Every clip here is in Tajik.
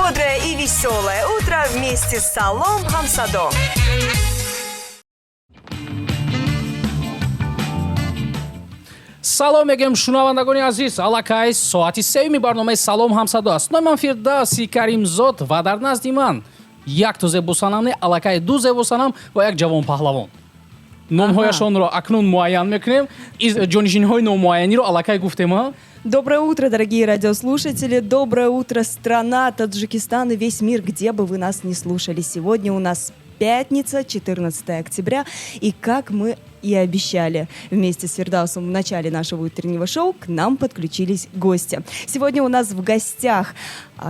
Бодрое и веселое утро вместе с Салом Хамсадо. Салом мегӯем, шунавандагони азиз. Аллакай соати сеюми барномаи «Салом Ҳамсадо» аст. Номи ман Фирдавси Каримзод ва дар назди ман якто зебосанам не, аллакай ду зебосанам ва як ҷавон паҳлавон. Номҳояшонро акнун муайян мекунем. Ҷонишинҳои номуайяниро аллакай гуфтем, а? Доброе утро, дорогие радиослушатели. Доброе утро, страна, Таджикистан и весь мир, где бы вы нас не слушали. Сегодня у нас пятница, 14 октября. И, как мы и обещали вместе с Фирдаусом в начале нашего утреннего шоу, к нам подключились гости. Сегодня у нас в гостях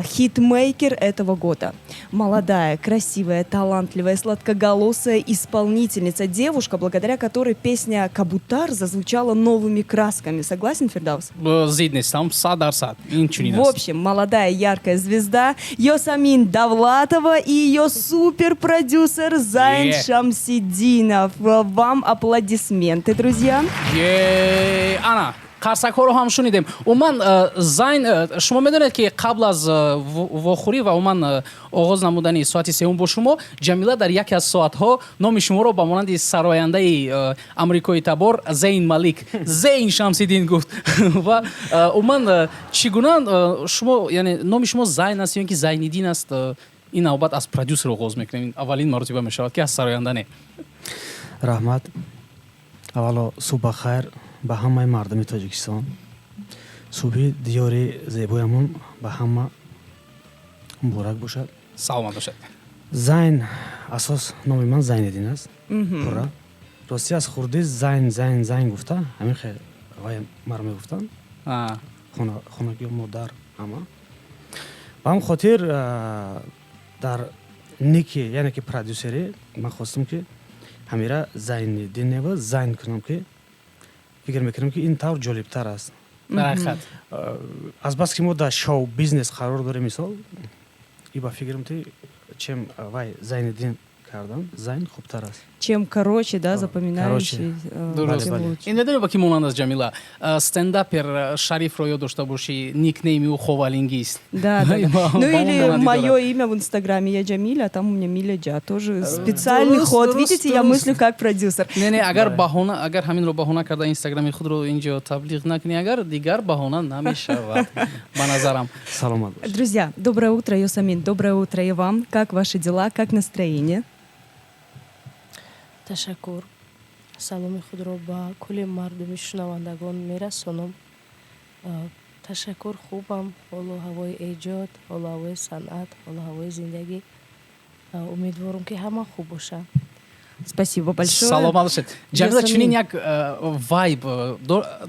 хитмейкер этого года. Молодая, красивая, талантливая, сладкоголосая исполнительница. Девушка, благодаря которой песня «Кабутар» зазвучала новыми красками. Согласен, Фирдаус? Зид нестам, 100% ин чунин В аст. общем, молодая яркая звезда Ёсамин Давлатова и ее суперпродюсер Зайн Шамсидинов. Вам аплодисменты, друзья. Е, ана қарсакҳоро ҳам шунидем. Умуман, Зайн, шумо медонед, ки қабл аз вохӯрӣ ва умуман оғоз намудани соати сеюм бо шумо, Ҷамила дар яке аз соатҳо номи шуморо ба монанди сарояндаи амрикои табор Зейн Малик, Зейн Шамсиддин гуфт. Ва умуман, чӣ гуна шумо, яъне номи шумо Зайн аст ё ин ки Зайниддин аст? Ин навбат аз продюсер оғоз мекунем. Ин аввалин маротиба мешавад, ки аз сароянда не. Раҳмат. Аввало, субҳ бахайр ба ҳамаи мардуми Тоҷикистон. Субҳи диёри зебоямон ба ҳама муборак бошад. Саломат бошад. Зайн, асос номи ман Зайниддин аст пурра. Ростӣ, аз хурдӣ Зайн, Зайн, Зайн гуфта, ҳамин хел вай маро мегуфтанд, хонагиё, модар, ҳама. Ба ҳамн хотир дар ники, яъне ки продюсерӣ, ман хостам, ки ҳамира Зайниддинева Зайн кунам, ки фикр мекунам, ки ин тавр ҷолибтар аст. Дар ҳақиқат. Азбаски мо дар шоу бизнес қарор дорем, мисол, и ба фикрам, ти чем вай Зайниддин кардан, Зайн хубтар аст. Чем короче, да, запоминающий, Дуруст. тем лучше. Ин медонӣ, ба ки монанд аст, Ҷамила? Стендапер Шарифро ёд дошта бошӣ, никнейми ӯ Ховалингист. Да. Ну Ба он или монандӣ мое дорад. имя в Инстаграме, я Джамиля, а там у меня Миля Джа. Тоже специальный ход. Видите, я мыслю как продюсер. Не, не, агар баҳона, агар ҳаминро баҳона карда, инстаграми худро инҷо таблиғ накунӣ, агар дигар баҳона намешавад, ба назарам. Саломат бош. Друзья, доброе утро, Ёсамин, доброе утро и вам. Как ваши дела, как настроение? Ташаккур. Саломи худро ба кулли мардуми шунавандагон мерасонам. Ташаккур, хубам. Ҳолу ҳавои эҷод, ҳолу ҳавои санъат, ҳолу ҳавои зиндагӣ. Умедворам, ки ҳама хуб бошанд. Спасибо большое. Саломат бошед, Ҷамила. Ёсамин. Чунин як вайб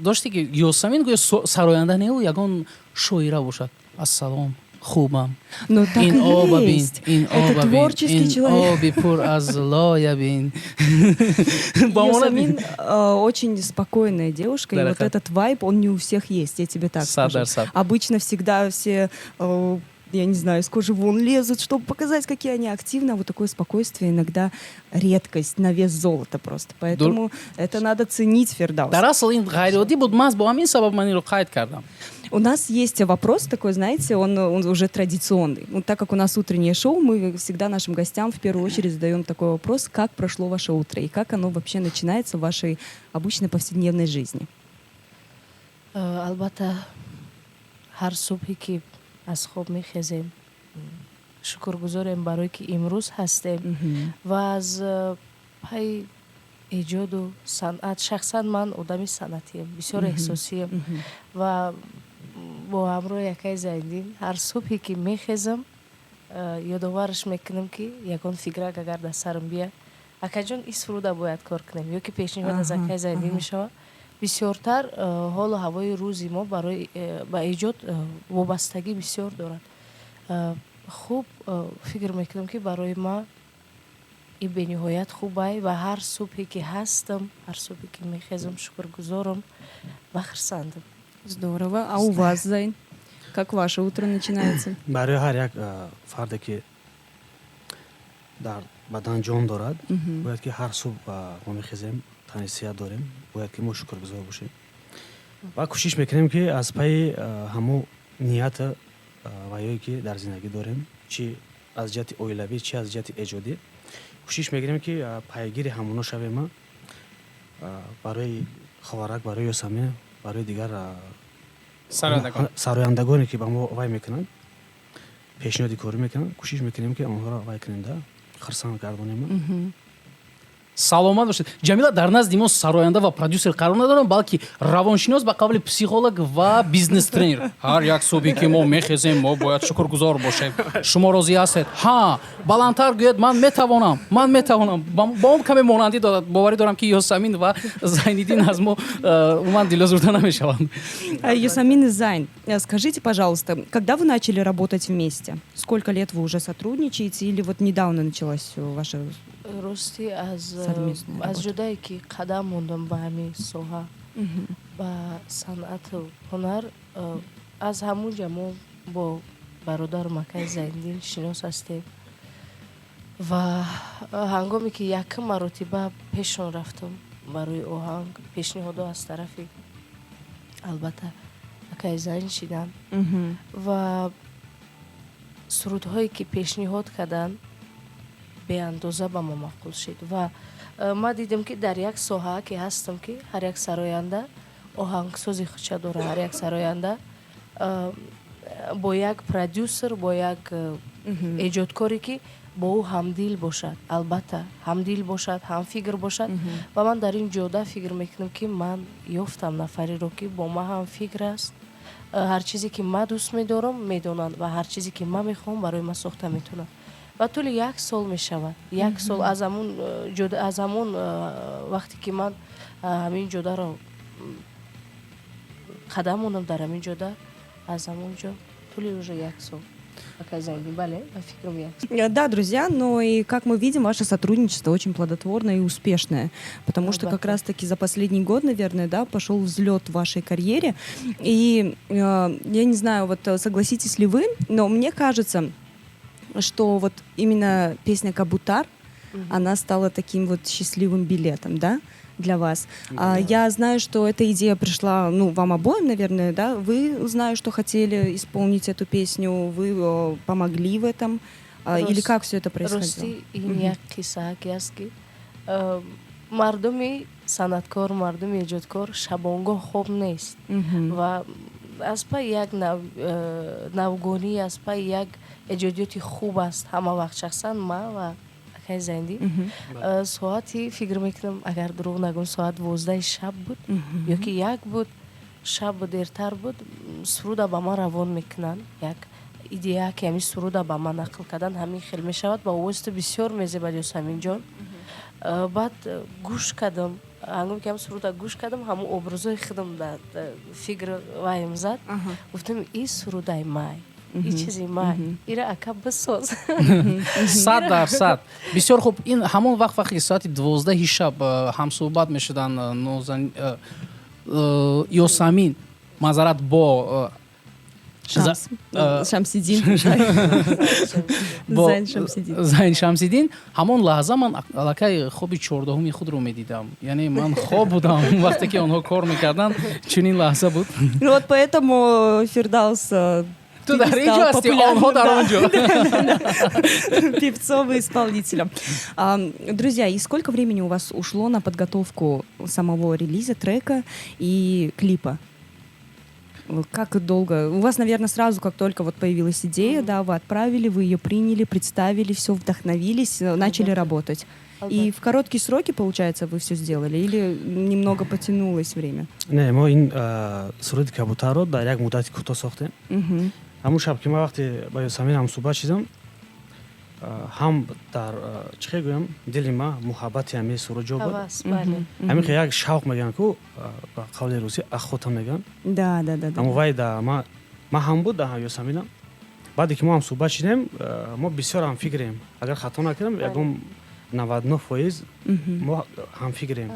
доште, ки Ёсамин гӯё сароянда неу, ягон шоира бошад. Ассалом, хубам. Ну так Ин и оба бин, есть. ин Это оба бин, творческий ин человек. оби пур аз лоя бин. Ба монанди- Ёсамин очень спокойная девушка, и вот Дарахат. этот вайб, он не у всех есть, я тебе так Сад скажу. дар сад. Обычно всегда все, я не знаю, из кожи вон лезут, чтобы показать, какие они активны, а вот такое спокойствие иногда редкость на вес золота просто. Поэтому это надо ценить, Фердаус. Дар асл ин ғайриоддӣ буд, маҳз бо ҳамин сабаб ман инро қайд кардам. У нас есть вопрос такой, знаете, он уже традиционный. Ну, так как у нас утреннее шоу, мы всегда нашим гостям в первую очередь задаем такой вопрос: как прошло ваше утро и как оно вообще начинается в вашей обычной повседневной жизни? Албатта, ҳар субҳе ки аз хоб мехезем, шукргузорем, барое ки имрӯз ҳастем ва аз пайи эҷоду санъат. Шахсан ман одами санъатием, бисёр эҳсосием ва бо ҳамроҳи акаи Зайниддин ҳар субҳе ки мехезам, ёдовараш мекунам, ки ягон фикрак агар дар сарам бия, акаҷон, ин суруда бояд кор кунем, ё ки пешниҳод аз акаи Зайниддин мешавад. Бисёртар ҳолу ҳавои рӯзи мо барои ба эҷод вобастагӣ бисёр дорад. Хуб, фикр мекунам, ки барои ман ин бениҳоят хубай ва ҳар субҳе ки ҳастам, ҳар субҳе ки мехезам, шукргузорам ва хурсандам. Здорово. А у вас, Зайн, как ваше утро начинается? Барои ҳар як фарде, ки дар бадан ҷон дорад, бояд ки ҳар субҳ мо мехезем, тани сиҳат дорем, бояд ки мо шукргузор бошем ва кӯшиш мекунем, ки аз пайи ҳамун нията. ваёе ки дар зиндагӣ дорем, чи аз ҷиҳати оилавӣ, чи аз ҷиҳати эҷодӣ, кӯшиш мекунем, ки пайгири ҳамоно шавем, барои Ховарак, барои Ёсамин, барои дигар сарояндагоне, ки ба мо вай мекунанд, пешниҳоди корӣ мекунанд, кӯшиш мекунем, ки онҳоро вай кунем да, хурсанд гардонем. Саломат бошед. Ҷамила, дар назди мо сароянда ва продюсер қарор надорам, балки равоншинос, ба қавли психолог ва бизнес тренер. Ҳар як субҳе, ки мо мехезем, мо бояд шукргузор бошем. Шумо розӣ ҳастед? Ҳа, баландтар гӯяд: «Ман метавонам, ман метавонам». Ба он каме монандӣ дорад. Боварӣ дорам, ки Ёсамин ва Зайниддин аз мо умуман дилозурда намешаванд. Юсамин и Зайн, скажите, пожалуйста, когда вы начали работать вместе? Сколько лет вы уже сотрудничаете или вот недавно началась ваша Рости, аз ҷудае ки қадам мондам ба ҳамин соҳа, ба санъату ҳунар, аз ҳамун ҷа мо бо бародару акаи Зайниддин шинос ҳастем. Ва ҳангоме ки якум маротиба пешон рафтам барои оҳанг, пешниҳодо аз тарафи, албатта, акаи Зайн шиданд ва сурудҳое, ки пешниҳод карданд, беандоза ба мо маъқул шид. Ва ман дидам, ки дар як соҳа ки ҳастам, ки ҳар як сароянда оҳангсози худша дорад, ҳар як сароянда бо як продюсер, бо як эҷодкоре, ки бо ӯ ҳамдил бошад, албатта, ҳамдил бошад, ҳамфикр бошад. Ва ман дар ин ҷода фикр мекунам, ки ман ёфтам нафареро, ки бо ман ҳамфикр аст. Ҳар чизе, ки ман дӯст медорам, медонанд ва ҳар чизе, ки ман мехоҳам, барои ман сохта метавонанд. Ва тӯли як сол мешавад, як сол аз ҳамун аз ҳамун вақте, ки ман ҳамин ҷодаро қадам мондам, дар ҳамин ҷода, аз ҳамон ҷо тӯли уже як сол. Да, друзья, но и, как мы видим, ваше сотрудничество очень плодотворное и успешное, потому что как раз-таки за последний год, наверное, да, пошел взлет в вашей карьере. И я не знаю, вот согласитесь ли вы, но мне кажется, что вот именно песня «Кабутар», она стала таким вот счастливым билетом, да, для вас. Да. Я знаю, что эта идея пришла, ну, вам обоим, наверное, да? Вы, знаю, что хотели исполнить эту песню, вы помогли в этом. Или как все это происходило? Рости, ин як қиссаак аст, ки мардуми санъаткор, мардуми эҷодкор шабонгоҳ хоб нест ва аз пай як навгонӣ, аз пай як эҷодиёти хуб аст ҳама вақт. Шахсан ман ва акаи Зайниддин соати, фикр мекунам, агар дурӯғ нагӯям, соат 12-и шаб буд ё ки 1 буд шаб, дертар буд, суруда ба ман равон мекунанд. Як идея, ки ҳамин суруда ба ман нақл кардан, ҳамин хел мешавад, ба овози ту бисёр мезебад, Ёсаминҷон. Баъд гӯш кардам. Ҳангоме ки ҳамин суруда гӯш кардам, ҳамун образҳои худам дар фикр ваем зад. Гуфтам: «И сурудаи май, и чизи май, ира, ака, бисоз». 100%, бисёр хуб. Ин ҳамон вақт, вақте соати 12-и шаб ҳамсӯҳбат мешуданд Ёсамин, маъзарат, бо Шамсиддин. Зайн Шамсиддин. Зайн Шамсиддин, ҳамон лаҳза ман аллакай хоби 14-уми худро медидам, яъне ман хоб будам, вақте ки онҳо кор мекарданд. Чунин лаҳза буд. Ну вот поэтому, Фирдаус, Ту дар ин ҷо ҳасти, онҳо дар он ҷо. Певцом и исполнителем. Друзья, и сколько времени у вас ушло на подготовку самого релиза трека и клипа? Как долго? У вас, наверное, сразу, как только вот появилась идея, да, вы отправили, вы ее приняли, представили, все, вдохновились, начали работать. И в короткие сроки, получается, вы все сделали или немного потянулось время? Не, мо ин суруди «Кабутарро» дар як муддати кӯтоҳ сохтем. Ҳамун шаб, ки ман вақте ба Ёсамин ҳамсӯҳбат шидам, ҳам дар, чӣ хел гӯям, дили ма муҳаббати ҳамин суруд ҷо буд. Ҳамин хел як шавқ мегӯянд ку, ба қавли русӣ охота мегӯянд. Да, да, да. Ҳамон вай да ма ҳам буд, да Ёсаминам. Баъде ки мо ҳамсӯҳбат шидем, мо бисёр ҳамфикрем, агар хато накунам, ягон 99% мо ҳамфикрем.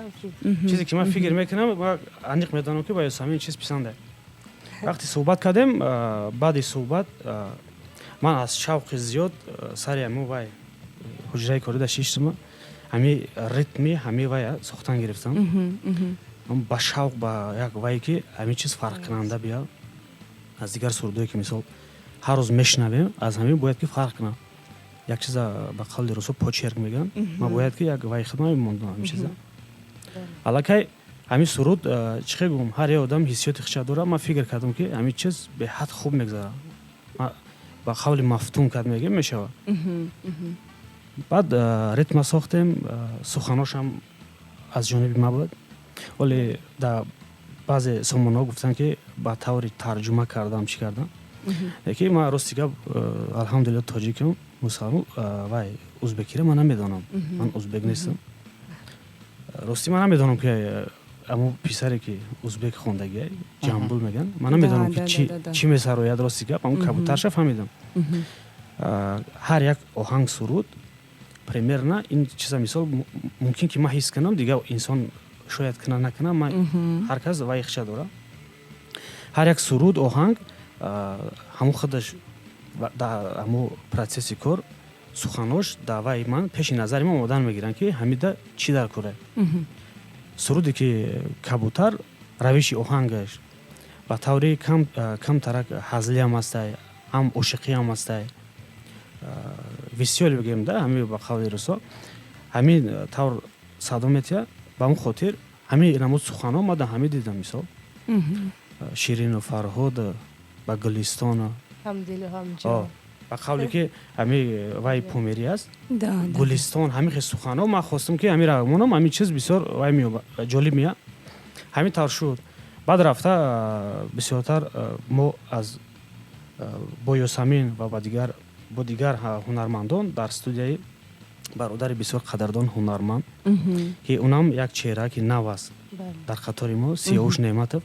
Чизе ки ман фикр мекунам, ма аниқ медонам, ки ба Ёсамин чиз писанде. Вақте суҳбат кардем, баъди суҳбат ман аз шавқи зиёд сари ҳамин вай ҳуҷраи корида шиштам, ҳами ритми ҳами вай сохтан гирифтам ба шавқ, ба як вае, ки ҳамин чиз фарқкунанда бия аз дигар сурудое, ки мисол Ҳар рӯз мешунавем, аз ҳамин бояд ки фарқ кунам. Як чиза ба қавли русо почерк мегӯянд. Ман бояд ки як вай хидмат мемондам ҳамин чиза. Аллакай ҳамин суруд, чӣ хел гӯм, ҳар як одам ҳиссиёти худша дорад. Ман фикр кардам, ки ҳамин чиз беҳад хуб мегзарад, ба қавли мафтун кард мегӯем, мешавад. Баъд ритма сохтем, суханошам аз ҷониби ма буд, вале дар баъзе сомонаҳо гуфтанд, ки ба таври тарҷума кардам, чӣ кардам. Лекин ман, рости гап, алҳамдулилла, тоҷикам, мусалмон, вай узбекиро ман намедонам, ман узбек нестам. Ростӣ, ман намедонам, ки амо писаре, ки узбек хондагия, Ҷамбул мегӯянд, ман намедонам, ки чӣ месарояд. Рости гап, ҳамн кабутарша фаҳмидам. Ҳар як оҳанг, суруд примерно ин чиза, мисол, мумкин ки ман ҳис кунам, дигар инсон шояд куна, накуна. Ман ҳар кас вай хиша дора. Ҳар як суруд, оҳанг ҳамун худаш дар ҳамун процесси кор суханош дар вай ман пеши назари ман омодан мегиранд, ки ҳамида чӣ дар кора. Суруде ки кабутар, равиши оҳангаш ба таври камтарак ҳазлиам ҳастай, ҳам ошиқиам ҳастай, весёлый бигӯем да, ҳамин ба қавли русо ҳамин тавр садо метиҳад. Ба он хотир ҳамин намуд суханҳо ма дар ҳамин дидам, мисол, Ширину Фарҳод ба Гулистону ба қавле ки ҳами вай померӣ аст, Гулистон, ҳамин хел суханҳо. Ман хостам, ки ҳамира монам, ҳамин чиз бисёр вай ҷолиб меяд. Ҳамин тавр шуд. Баъд рафта бисёртар мо аз бо Ёсамин ва ба дигар бо дигар ҳунармандон дар студияи бародари бисёр қадрдон ҳунарманд, ки унам як чеҳра, ки нав аст дар қатори мо, Сиёвуш Неъматов,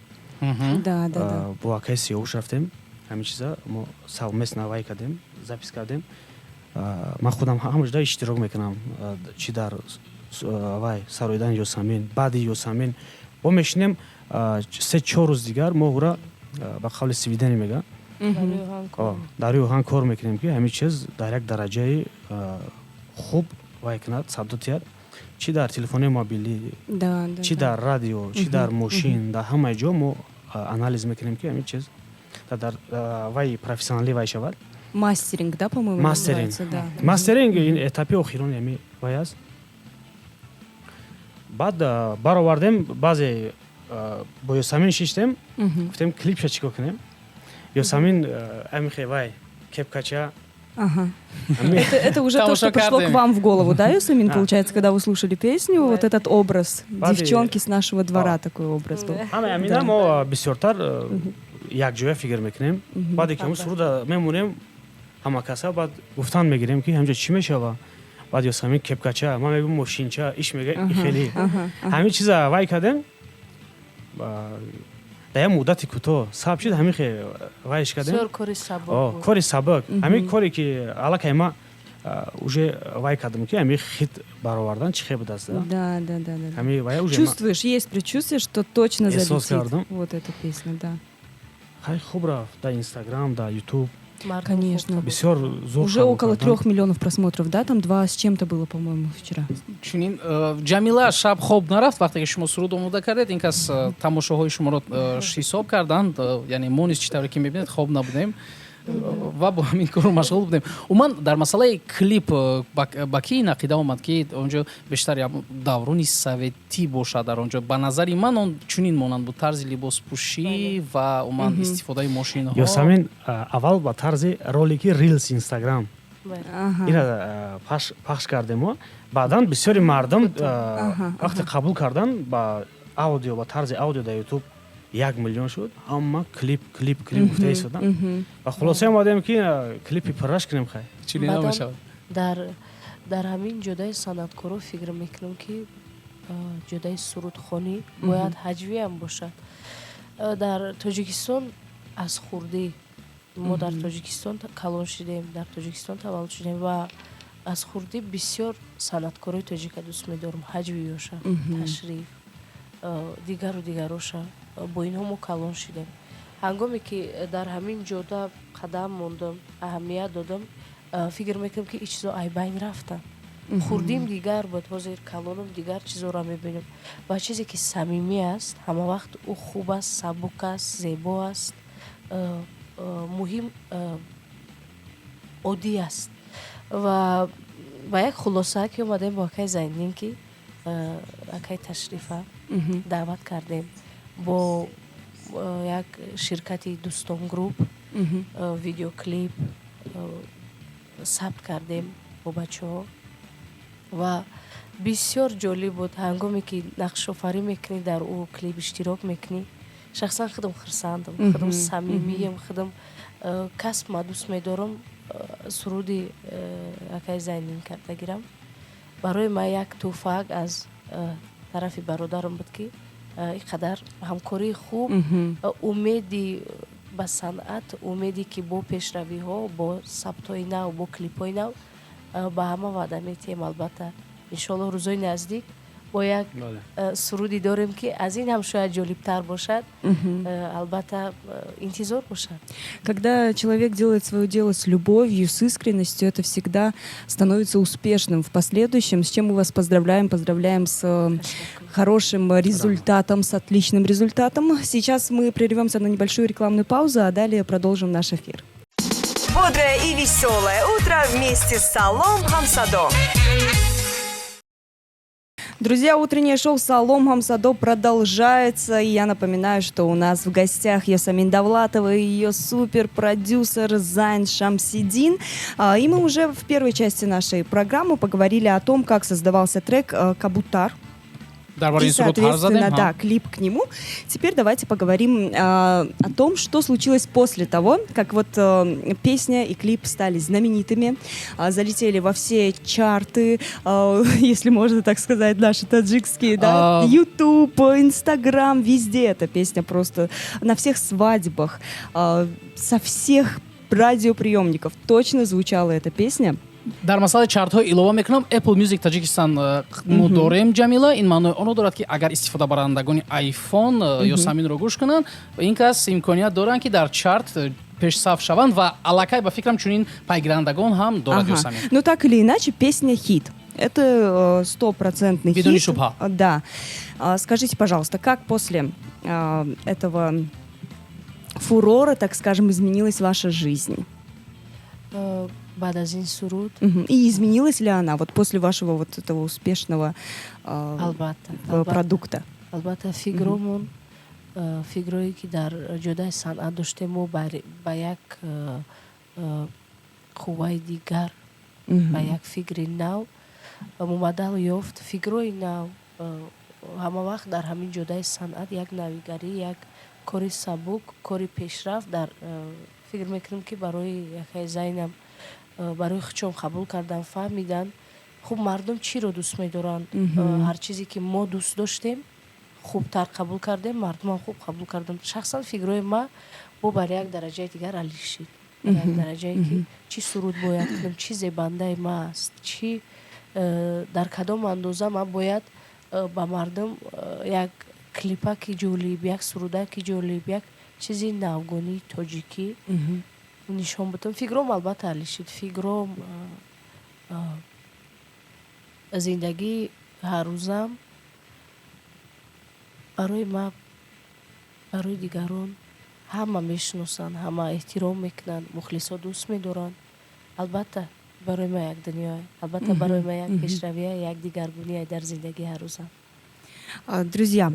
бо акаи Сиёвуш рафтем, ҳамин чиза мо совместно вай кардем, запись кардем. Ман худам ҳамаҷода иштирок мекунам, чӣ дар вай сароидани Ёсамин, баъди Ёсамин бо мешинем 3-4 рӯз дигар мо ӯра ба қавли сведение мегӯянд, дар рӯи оҳанг кор мекунем, ки ҳамин чиз дар як дараҷаи хуб вай кунад, садо тиҳад, чӣ дар телефони мобилӣ, чӣ дар радио, чӣ дар мошин, дар ҳамаи ҷо мо анализ мекунем, ки ҳамин чиз дар вай профессионалӣ вай шавад. Мастеринг, да, по-моему? Мастеринг, мастеринг ин этапи охирони ҳами вай аст. Баъд баровардем, баъзе бо Ёсамин шиштем, гуфтем, клипша чӣ кор кунем. Ёсамин амихе вай кепкача. Ага. Это уже то, что пришло к вам в голову, да, Юсамин, получается, когда вы слушали песню, вот этот образ девчонки с нашего двора, такой образ был. Ҳама мо бисёртар якҷоя фикр мекунем. Баъде ки ҳамн суруда мемонем, ҳама каса баъд гуфтан мегирем, ки ҳамҷо чӣ мешава. Баъд Ёсамин кепкача, ман мегӯм мошинча, иш мега хеле ҳамин чиза вай кардем. Дар як муддати кӯтоҳ саб шуд, ҳамин хе вайш кардем. Кори сабук, ҳамин коре ки аллакай ма уже вай кардам, ки ҳамин хит баровардан чӣ хел будааст. Да. Чувствуешь, есть предчувствие, что точно залетит вот эта песня, да. Хай, хуб рафт дар Инстаграм, дар Ютуб. Конечно. Бисёр зур. Уже около 3 миллионов просмотров, да? Там два с чем-то было, по-моему, вчера. Чунин, Ҷамила шаб хоб нарафт, вақте ки шумо суруд омода кардед, ин кас тамошоҳои шуморо ҳисоб карданд. Яъне мо низ, чӣ тавре ки мебинед, хоб набудем ва бо ҳамин кор машғул будем. Умуман, дар масъалаи клип ба ки ин ақида омад, ки онҷо бештар даврони советӣ бошад? Дар онҷо, ба назари ман, он чунин монанд буд: тарзи либоспӯшӣ ва умуман истифодаи мошинҳо. Ёсамин аввал ба тарзи ролики рилс Инстаграм ина пахш кардемо. Баъдан бисёри мардум вақте қабул кардан ба аудио, ба тарзи аудио дар Ютуб 1 миллион шуд, ҳама клип, клип, клип гуфта истодан. Ва хулоса омадем, ки клипи пурраш кунем, хай. Чунин намешавад. Дар ҳамин ҷодаи санъаткоро фикр мекунам, ки ҷодаи сурудхонӣ бояд ҳаҷвиам бошад. Дар Тоҷикистон аз хурдӣ, мо дар Тоҷикистон калон шудем, дар Тоҷикистон таваллуд шудем ва аз хурдӣ бисёр санъаткорои тоҷика дӯст медорам, ҳаҷвиёша, Ташриф, дигару дигароша. Бо инҳо мо калон шудем. Ҳангоме ки дар ҳамин ҷода қадам мондам, аҳамият додам, фикр мекунам, ки ин чизо айбайн рафтанд. Хурдим дигар буд, ҳозир калонам, дигар чизоро мебинам. Ва чизе ки самимӣ аст, ҳама вақт ӯ хуб аст, сабук аст, зебо аст. Муҳим Оддӣ аст. Ва ба як хулоса ки омадем бо акай Зайниддин, ки акай Ташрифа даъват кардем, бо як ширкати Дӯстон Груп видеоклип сабт кардем бо бачаҳо. Ва бисёр ҷолиб буд, ҳангоме ки нақшофарӣ мекунӣ, дар ӯ клип иштирок мекунӣ. Шахсан худам хурсандам, худам самимием, худам касб ма дӯст медорам. Суруди акай Зайниддин карда гирам, барои ман як тӯҳфаак аз тарафи бародарам буд, ки ин қадар ҳамкории хуб, умеди ба санъат, умеде ки бо пешравиҳо, бо сабтҳои нав, бо клипҳои нав ба ҳама ваъда метиҳем. Албатта, иншоалло, рӯзои наздик бо як суруде дорем, ки аз ин ҳам шояд ҷолибтар бошад. Албатта, интизор бошад. Когда человек делает свое дело с любовью, с искренностью, это всегда становится успешным в последующем, с чем мы вас поздравляем, поздравляем с хорошим результатом, с отличным результатом. Сейчас мы прервемся на небольшую рекламную паузу, а далее продолжим наш эфир. Бодрое и веселое утро вместе с Салом Хамсадо. Друзья, утреннее шоу «Салом Хамсадо» продолжается. И я напоминаю, что у нас в гостях Ясамин Давлатова и ее суперпродюсер Зайн Шамсидин. И мы уже в первой части нашей программы поговорили о том, как создавался трек «Кабутар». И, соответственно, да, клип к нему. Теперь давайте поговорим о том, что случилось после того, как вот песня и клип стали знаменитыми, залетели во все чарты, если можно так сказать, наши таджикские, да, YouTube, Instagram, везде эта песня просто на всех свадьбах, со всех радиоприемников точно звучала эта песня. Дар масъалаи чартҳо илова мекунам, Apple Music Таҷикистан мо дорем, Ҷамила. Ин маънои онро дорад, ки агар истифодабарандагони iPhone Ёсаминро гӯш кунанд, ин кас имконият доранд, ки дар чарт пешсаф шаванд. Ва аллакай, ба фикрам, чунин пайгирандагон ҳам дорад Ёсамин. Ну, так или иначе, песня хит. Это стопроцентный хит. Шубҳа. Да. Скажите, пожалуйста, как после этого фурора, так скажем, изменилась ваша жизнь? Баъд аз ин суруд? И изменилась ли она вот после вашего вот этого успешного Албатта. продукта? Албатта, фикромон, фикрое ки дар ҷодаи санъат доштем, мо ба як қувваи дигар, ба як фикри нав мубаддал ёфт. Фикрҳои нав ҳама вақт дар ҳамин ҷодаи санъат як навигарӣ, як кори сабук, кори пешрафт дар фикр мекунем, ки барои якай Зайнам, барои худшон қабул кардан, фаҳмидан, хуб, мардум чиро дӯст медоранд. Ҳар чизе ки мо дӯст доштем, хубтар қабул кардем, мардумам хуб қабул карданд. Шахсан фикрҳои ма бо бар як дараҷаи дигар алишид, як дараҷае ки чӣ суруд бояд кунам, чӣ зебандаи ма аст, чӣ дар кадом андоза ман бояд ба мардум як клипаки ҷолиб, як сурудаки ҷолиб, як чизи навгонии тоҷикӣ нишон будам. Фикром албатта алишид, фикром, зиндагии ҳаррӯзам барои ма, барои дигарон, ҳама мешиносанд, ҳама эҳтиром мекунанд, мухлисо дӯст медоранд. Албатта, барои ма як дунёе, албатта, барои ма як пешравия, як дигаргуние дар зиндагии ҳаррӯзам. Друзья,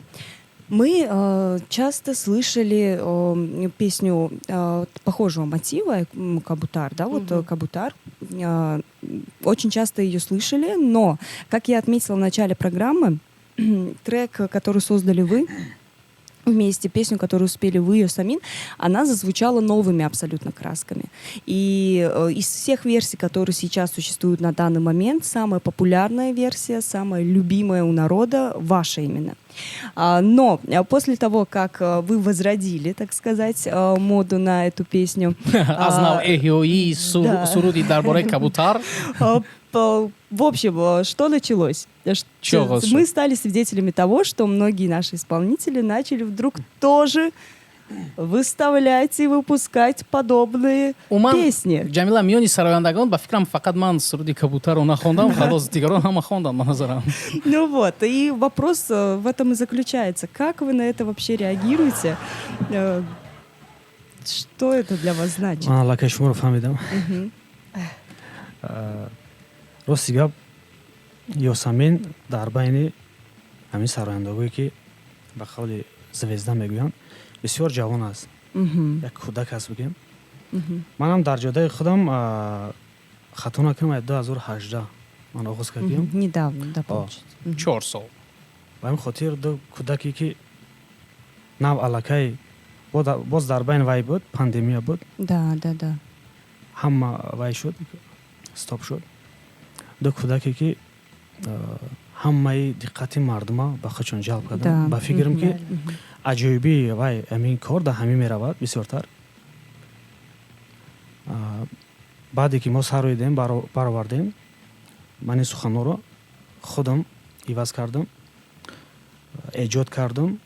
мы часто слышали песню похожего мотива «Кабутар», да, вот «Кабутар». Очень часто ее слышали, но, как я отметила в начале программы, трек, который создали вы вместе, песню, которую спели вы и Ясамин, она зазвучала новыми абсолютно красками. И из всех версий, которые сейчас существуют на данный момент, самая популярная версия, самая любимая у народа, ваша именно. Но после того, как вы возродили, так сказать, моду на эту песню... Аз нав эҳёии суруди дар бораи кабутар. В общем, что началось? Мы стали свидетелями того, что многие наши исполнители начали вдруг тоже выставлять и выпускать подобные песни. Ҷамила, миёни сарояндагон, ба фикрам, фақат ман суруди кабутарро нахондам, халос, дигарон ҳама хонданд, ба назарам. Ну вот, и вопрос в этом и заключается. Как вы на это вообще реагируете? Что это для вас значит? Ман аллакай шуморо фаҳмидам. Рости гап, Ёсамин дар байни ҳамин сарояндагое, ки ба қавли звезда мегӯянд, бисёр ҷавон аст, як кӯдак аст бигем. Манам дар ҷодаи худам, хато накунам, 2018 ман оғоз кардем. Недавно, да, получается. 4 сол. Ба ҳамин хотир ду кӯдаке, ки нав аллакай боз дар байн вай буд, пандемия буд. Да, да, да. Ҳама вай шуд, стоп шуд. Ду кӯдаке, ки ҳамаи диққати мардума ба худшон ҷалб карданд, ба фикрам, ки аҷоибии вай ҳамин кор дар ҳамин меравад бисёртар. Баъде ки мо сароидем, баровардем, ман ин суханҳоро худам иваз кардам, эҷод кардам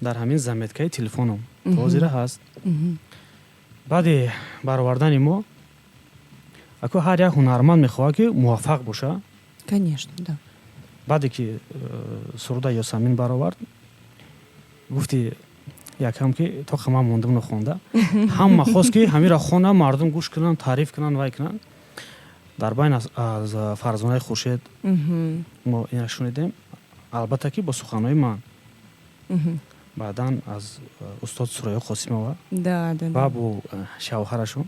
дар ҳамин заметкаи телефоном, то ҳозира ҳаст. Баъди баровардани мо, ако ҳар як ҳунарманд мехоҳад, ки муваффақ боша. Конечно, да. Баъде ки суруда Ёсамин баровард, гуфти якам, ки то ман мондам нохонда, ҳама хост, ки ҳамира хона, мардум гӯш кунанд, таъриф кунанд, вай кунанд. Дар байн аз Фарзонаи Хуршед мо ина шунидем, албатта, ки бо суханҳои ман, баъдан аз устод Сурайё Қосимова ва бо шавҳарашон,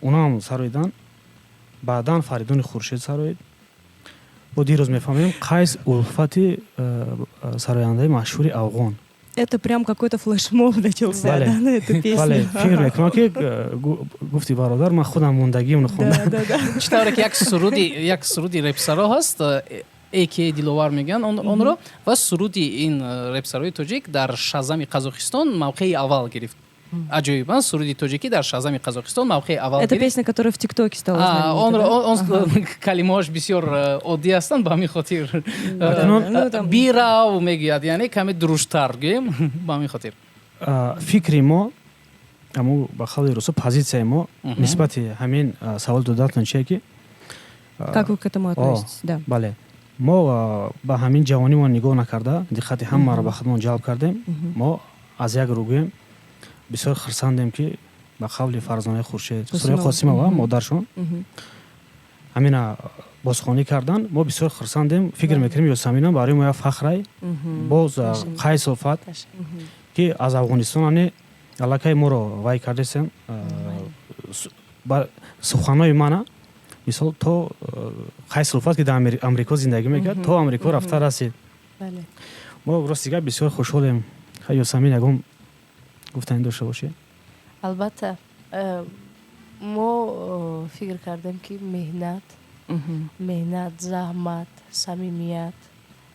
онаам сароидан. Баъдан Фаридуни Хуршед сароид. Бо дирӯз мефаҳмем, Қайс Улфати, сарояндаи машҳури афғон. Это прям какой-то флешмоб начался, да, на эту песню. Бале, фикр мекунам, ки гуфти бародар, ман худам мондагиам нахондам. Чӣ тавре ки як суруди репсаро ҳаст, эке Диловар мегӯянд онро, ва суруди ин репсарои тоҷик дар Шазами Қазоқистон мавқеи аввал гирифт. Аҷоиб, суруди тоҷикӣ дар Шазами Қазоқистон мавқеи аввал. Это песня, которая в ТикТоке стала. Он калимаҳош бисёр оддӣ ҳастанд, ба ҳамин хотир бирав мегӯяд, яъне каме дуруштар гӯем, ба ҳамин хотир. Фикри мо, аму ба қавли русо, позитсияи мо нисбати ҳамин савол додатон чие, ки Как вы к этому относитесь? Да. Бале, мо ба ҳамин ҷавонимон нигоҳ накарда, диққати ҳамаро ба худмон ҷалб кардем. Мо аз як рӯ гӯем, бисёр хурсандем, ки ба қавли Фарзонаи Хуршед, Сурайё Қосимова, модаршон ҳамина бозхонӣ карданд, мо бисёр хурсандем. Фикр мекунем, Ёсаминам барои мо як фахрай. Боз Қайс Улфат, ки аз Афғонистон ане аллакай моро вай кардесем, суханҳои мана мисол то Қайс Улфат, ки дар Амрико зиндагӣ мекард, то Амрико рафта расид. Мо рости гап бисёр хушҳолем. Ёсамин, ягон гуфтанӣ дошта бошед? Албатта, мо фикр кардем, ки меҳнат, заҳмат, самимият,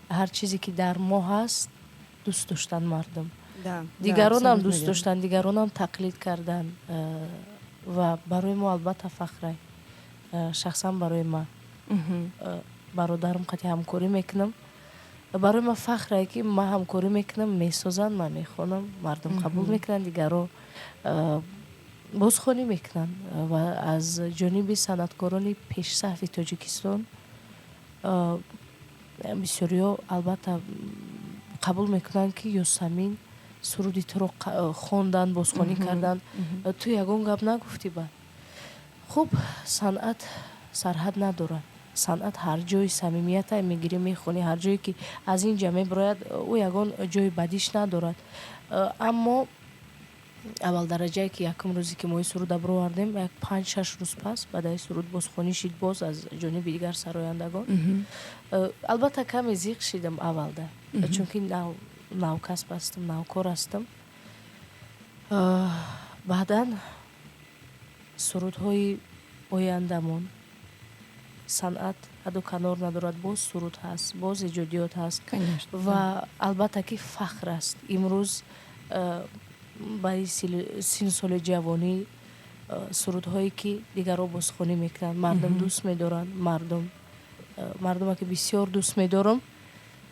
ҳар чизе ки дар мо ҳаст, дӯст доштан мардум, дигаронам дӯст доштан, дигаронам тақлид кардан ва барои мо албатта фахрай. Шахсан барои ман, бародарам қати ҳамкорӣ мекунам, барои ман фахрае, ки ман ҳамкорӣ мекунам, месозанд, ман мехонам, мардум қабул мекунанд, дигарро бозхонӣ мекунанд ва аз ҷониби санъаткорони пешсафи Тоҷикистон бисёриҳо албатта қабул мекунанд, ки Ёсамин, суруди туро хондан, бозхонӣ карданд, ту ягон гап нагуфтӣ. Баъд хуб, санъат сарҳад надорад. Санъат ҳар ҷои самимията мегирӣ, мехонӣ, ҳар ҷое ки аз ин ҷа мебирояд, ӯ ягон ҷои бадиш надорад. Аммо аввал дараҷае, ки якум рӯзе ки мо ин суруда бировардем, як 5-6 рӯз пас баъдаи суруд бозхонӣ шид боз аз ҷониби дигар сарояндагон. Албатта, каме зиқ шидам аввалда, чунки навкасб ҳастам, навкор ҳастам. Баъдан сурудҳои ояндамон, санъат ҳаду канор надорад, боз суруд ҳаст, боз эҷодиёт ҳаст ва албатта, ки фахр аст имрӯз барои сину соли ҷавонӣ сурудҳое ки дигарро бозхонӣ мекунанд, мардум дӯст медоранд, мардума ки бисёр дӯст медорам,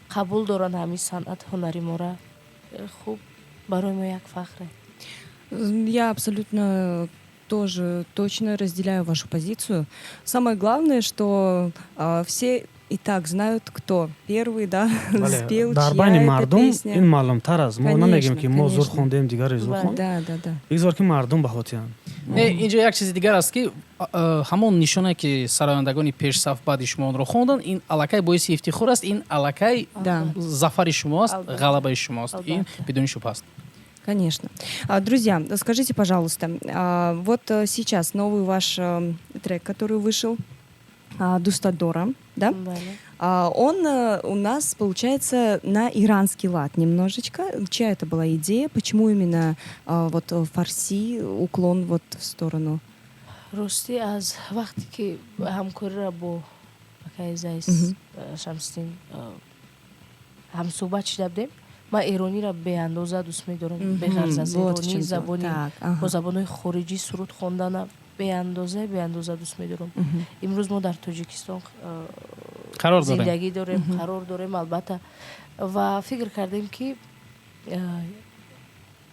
қабул доранд ҳамин санъат, ҳунари мора. Хуб, барои мо як фахре. Я абсолютно тоже точно разделяю вашу позицию. Самое главное, что все и так знают, кто первый, да, спел, дар байни мардум ин маълумтар аст. Мо намегем, ки мо зур хондем, дигаре зур хонд. Да, да, да. Бигзор, ки мардум баҳо диҳанд. Не, инҷо як чизи дигар аст, ки ҳамон нишонае, ки сарояндагони пешсаф баъди шумо онро хонданд, ин аллакай боиси ифтихор аст, ин аллакай зафари шумо аст, ғалабаи шумо аст, ин бидуни шубҳа аст. Конечно. Друзья, скажите, пожалуйста, вот сейчас новый ваш трек, который вышел, «Дустат дорам», да? Он у нас, получается, на иранский лад немножечко. Чья это была идея? Почему именно вот фарси, уклон вот в сторону? Ростӣ, аз вақте ки ҳамкориро бо акаи Зайс Шамсиддин ҳамсӯҳбат шида будем, ман эронира беандоза дӯст медорам, беғарз аз эронӣ забони бо забонҳои хориҷӣ суруд хондана беандоза, беандоза дӯст медорам. Имрӯз мо дар Тоҷикистон зиндагӣ дорем, қарор дорем, албатта, ва фикр кардем, ки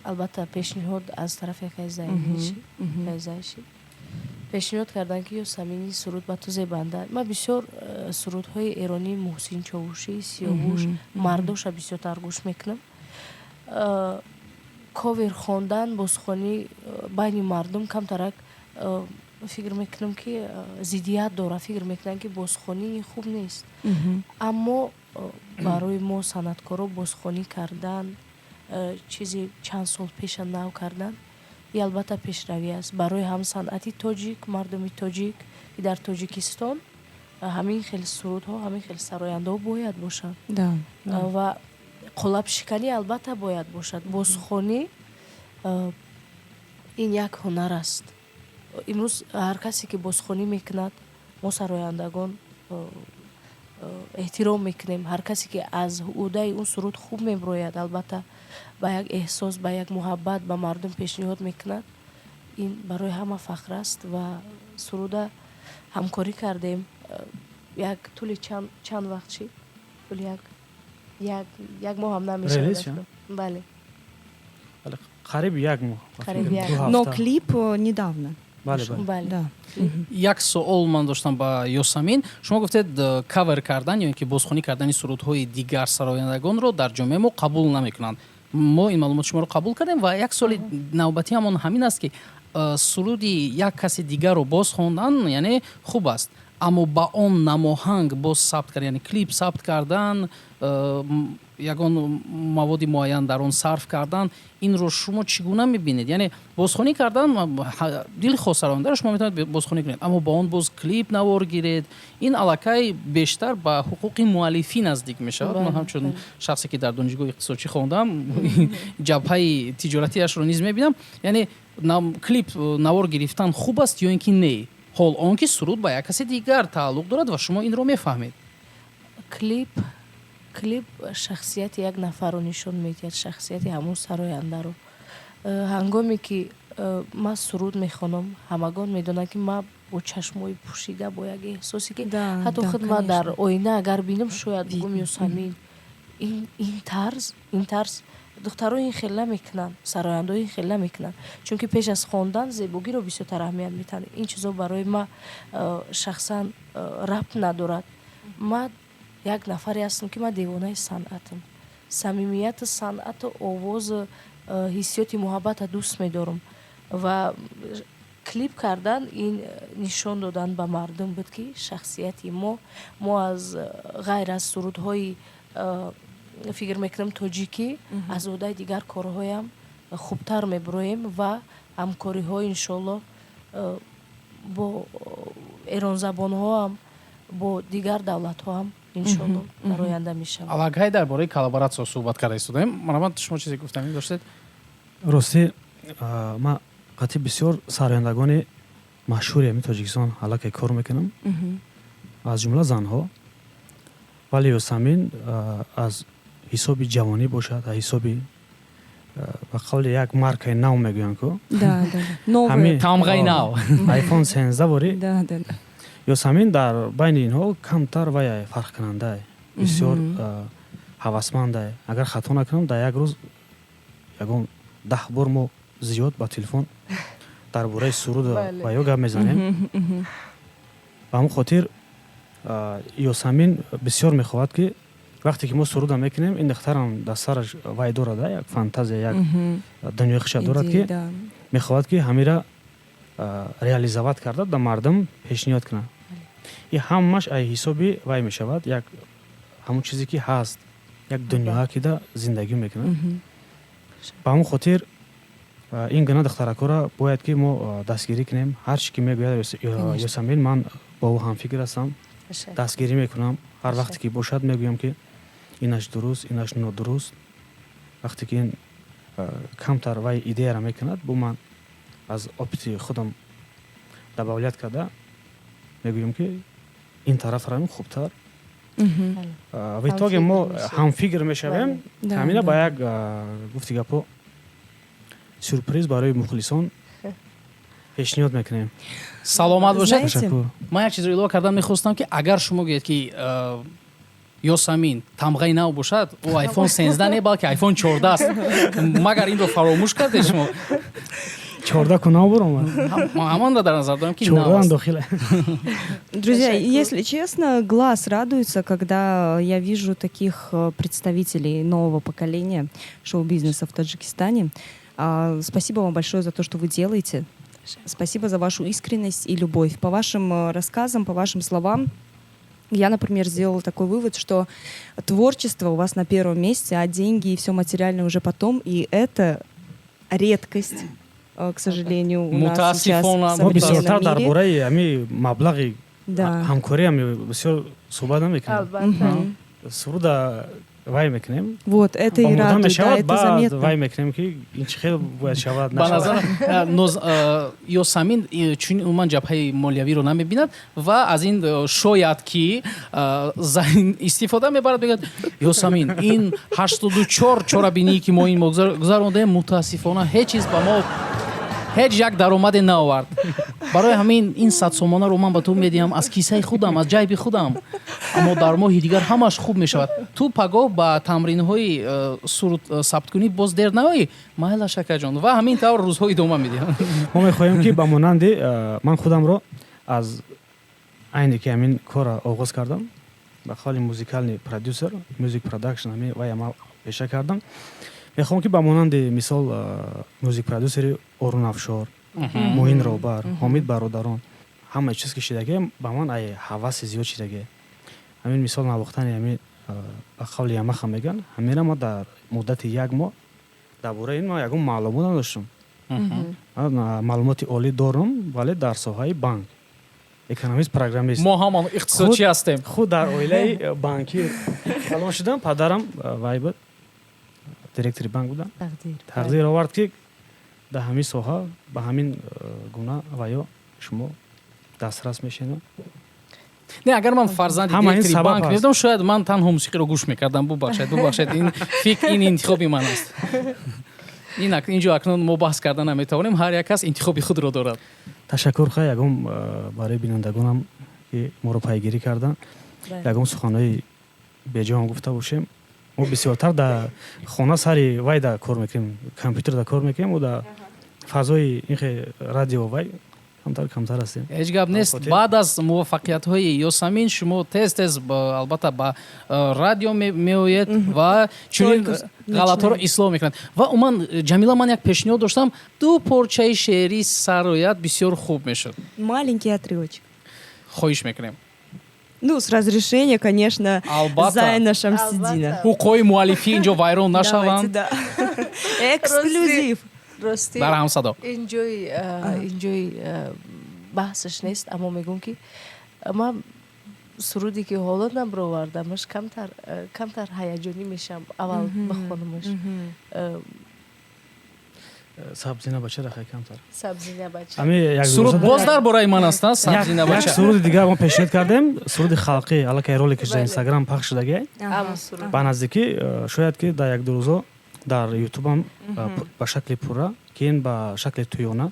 албатта пешниҳод аз тарафи акаи Зайши пешниҳод карданд, ки Ёсамини, суруд ба ту зебанда. Ман бисёр сурудҳои эронии Муҳсин Човушӣ, Сиёвуш, мардоша бисёртар гӯш мекунам. Ковер хондан, бозхонӣ байни мардум камтарак, фикр мекунам, ки зиддият дорад, фикр мекунам, ки бозхонӣ хуб нест, аммо барои мо санъаткоро бозхонӣ кардан, чизи чанд сол пеша нав кардан, и албатта пешравӣ аст барои ҳам санъати тоҷик, мардуми тоҷик, ки дар Тоҷикистон ҳамин хел сурудҳо, ҳамин хел сарояндаҳо бояд бошанд ва қолабшиканӣ албатта бояд бошад. Бозхонӣ ин як ҳунар аст. Имрӯз ҳар касе ки бозхонӣ мекунад, мо сарояндагон эҳтиром мекунем. Ҳар касе ки аз ӯҳдаи он суруд хуб мебирояд, албатта ба як эҳсос, ба як муҳаббат ба мардум пешниҳод мекунад, ин барои ҳама фахр аст. Ва суруда ҳамкорӣ кардем, як тӯли чанд вақт шид, тӯли як моҳ ҳам намешавад, бале. Қариб як моҳ. Но клип недавно. Бале. Як суол ман доштам ба Ёсамин. Шумо гуфтед, кавер кардан ё ин ки бозхонӣ кардани сурудҳои дигар сарояндагонро дар ҷомеаи мо қабул намекунанд. Мо ин маълумоти шуморо қабул кардем ва як суоли навбатӣ ҳамон ҳамин аст, ки суруди як каси дигарро боз хондан, яъне хуб аст, аммо ба он намоҳанг боз сабт кардан, яъне клип сабт кардан, ягон маводи муайян дар он сарф кардан, инро шумо чӣ гуна мебинед? Яъне бозхонӣ кардан, дилхоҳ сарояндаро шумо метавонед бозхонӣ кунед, аммо ба он боз клип навор гиред, ин аллакай бештар ба ҳуқуқи муаллифӣ наздик мешавад. Ман ҳамчун шахсе, ки дар донишгоҳи иқтисодчӣ хондам, ҷабҳаи тиҷоратиашро низ мебинам. Яъне клип навор гирифтан хуб аст ё ин ки не, ҳол он ки суруд ба як каси дигар тааллуқ дорад ва шумо инро мефаҳмед? Клип шахсияти як нафарро нишон медиҳад, шахсияти ҳамон сарояндаро. Ҳангоме ки ман суруд мехонам, ҳамагон медонанд, ки ман бо чашмои пӯшида, бо як эҳсосе, ки ҳатто худ ман дар оина агар бинам, шояд бугум: «Ёсамин». Ин тарз духтаро ин хел намекунанд, сарояндаҳо ин хел намекунанд, чунки пеш аз хондан зебогиро бисёртар аҳамият медиҳанд. Ин чизо барои ман шахсан рабт надорад. Ман як нафаре ҳастам, ки ман девонаи санъатам, самимияти санъату овозу ҳиссиёти муҳаббата дӯст медорам ва клип кардан ин нишон додан ба мардум буд, ки шахсияти мо аз ғайр аз сурудҳои, фикр мекунам, тоҷикӣ, аз ӯҳдаи дигар корҳоям хубтар мебироем ва ҳамкориҳо, иншоалло, бо эронзабонҳоам, бо дигар давлатҳоам, иншоалло, дар оянда мешавад. Аллакай дар бораи коллаборатсия суҳбат карда истодаем. Марҳамат, шумо чизе гуфтанӣ доштед? Ростӣ, ман қатъи бисёр сарояндагони машҳури ҳамин Тоҷикистон аллакай кор мекунам, аз ҷумла занҳо, вале Ёсамин аз ҳисоби ҷавонӣ бошад, аз ҳисоби, ба қавли як маркаи нав мегӯянд ку, тамғаи нав. iPhone 13 ворӣ, Ёсамин дар байни инҳо камтар вай фарқкунандае, бисёр ҳавасмандае. Агар хато накунам, дар як рӯз ягон 10 бор мо зиёд ба телефон дар бораи суруд ва ё гап мезанем. Ба ҳамон хотир Ёсамин бисёр мехоҳад, ки вақте ки мо суруда мекунем, ин духтарам дар сараш вай дорад, як фантазия, як дунёи хуша дорад, ки мехоҳад, ки ҳамира Реализовать карда, да мардум пешниҳод кунад. И ҳамаш ай ҳисоби вай мешавад, як ҳамон чизе ки ҳаст, як дунёа ки да зиндагӣ мекунад. Ба ҳамон хотир ин гуна духтаракҳоро бояд ки мо дастгирӣ кунем. Ҳар чи ки мегӯяд Ёсамин, ман бо ӯ ҳамфикр ҳастам, дастгирӣ мекунам. Ҳар вақте ки бошад, мегӯям, ки инаш дуруст, инаш нодуруст. Вақте ки ин камтар вай идеяра мекунад, бо ман аз опыти худам добавлять карда мегӯям, ки ин тараф равем хубтар. В итоге мо ҳамфикр мешавем. Ҳамина ба як гуфти гапо сюрприз барои мухлисон пешниҳод мекунем. Саломат бошед. Ман як чизро илова кардан мехостам, ки агар шумо гӯед, ки Ёсамин тамғаи нав бошад, ӯ iPhone 13 не, балки iPhone 14 аст. Магар инро фаромӯш кардед шумо? 14 ку нав буромад. Ҳамонро дар назар дорам, ки 14 дохила. Друзья, если честно, глаз радуется, когда я вижу таких представителей нового поколения шоу-бизнеса в Таджикистане. Спасибо вам большое за то, что вы делаете. Спасибо за вашу искренность и любовь. По вашим рассказам, по вашим словам, я, например, сделала такой вывод, что творчество у вас на первом месте, а деньги и все материальное уже потом. И это редкость, к сожалению, у нас сейчас в Мо бисёртар дар бораи ҳами маблағи ҳамкорӣ ҳами бисёр суҳбат намекунем. Суруда вай мекунем. Вот, это и радует, да, это заметно. Вай мекунем, ки ин чӣ хел бояд шавад. Ба назарам, Ёсамин чун умуман ҷабҳаи молиявиро намебинад ва аз ин шояд ки Зайн истифода мебарад, мегӯяд: «Ёсамин, ин 84 чорабиние, ки мо ин моҳ гузарондаем, мутаассифона, ҳеҷ чиз ба мо ҳеҷ як даромаде наовард. Барои ҳамин ин 100 сомонаро ман ба ту медиҳам аз кисаи худам, аз ҷайби худам. Аммо дар моҳи дигар ҳамаш хуб мешавад. Ту пагоҳ ба тамринҳои суруд сабткунӣ боз дер наоӣ, майла, шакаҷон». Ва ҳамин тавр рӯзҳо идома медиҳанд. Мо мехоҳем, ки ба монанди ман худамро аз айне ки ҳамин корро оғоз кардам, ба қавли музыкальный продюсер, music production, ҳамин вая ман пеша кардам, мехоҳам, ки ба монанди мисол music продюсери Орун Афшор, Муин Робар, Ҳомид Бародарон, ҳамаи чиз ки шидаге, ба ман ай ҳаваси зиёд шидаге. Ҳамин мисол навохтани ҳамин, ба қавли Ямаха мегӯянд, ҳамина ма дар муддати як моҳ, дар бораи ин ман ягон маълумот надоштам. Маълумоти олӣ дорам, вале дар соҳаи банк, экономист, программист. Мо ҳамон иқтисодчӣ ҳастем. Худ дар оилаи банкӣ калон шудам. Падарам вай буд, директори банк будам. Тақдир овард, ки дар ҳамин соҳа ба ҳамин гуна ваё шумо дастрас мешавед. Не, агар ман фарзанди директори банк мебудам, шояд ман танҳо мусиқиро гӯш мекардам. Бубахшед, бубахшед, ин фикр, ин интихоби ман аст. Ин инҷо акнун мо баҳс карда наметавонем, ҳар як кас интихоби худро дорад. Ташаккур. Хай, ягон барои бинандагонам, ки моро пайгирӣ карданд, ягон суханҳои беҷоам гуфта бошем. Мо бисёртар дар хона сари вай да кор мекунем, компютер да кор мекунем, мо дар фазои инхе радио вай камтар камтар ҳастем. Ҳеҷ гап нест. Баъд аз муваффақиятҳои Ёсамин шумо тез тез албатта ба радио меоед ва чунин ғалатҳоро ислоҳ мекунад. Ва умуман, Ҷамила, ман як пешниҳод доштам: ду порчаи шеърӣ сарояд, бисёр хуб мешуд. Маленький отрывочек. Хоҳиш мекунем. Ну, с разрешения, конечно, Зайна Шамсидина. Ҳуқуқҳои муаллифӣ инҷо вайрон нашаванд. Эксклюзив. Рости, Дар ҳамсадо. Инҷои баҳсаш нест, аммо мегӯм, ки ман суруде, ки ҳоло набаровардамаш, камтар ҳаяҷонӣ мешавам аввал бихонамаш. Сабзина бача рахай камтар. Сабзина бача. Суруд боз дар бораи ман аст, сабзина бача. Як суруди дигар мо пешниҳод кардем, суруди халқӣ, аллакай роликаш дар Инстаграм пахш шудагӣ. Ба наздикӣ, шояд ки дар як-ду рӯзо дар Ютубам ба шакли пурра, ки ин ба шакли туёна.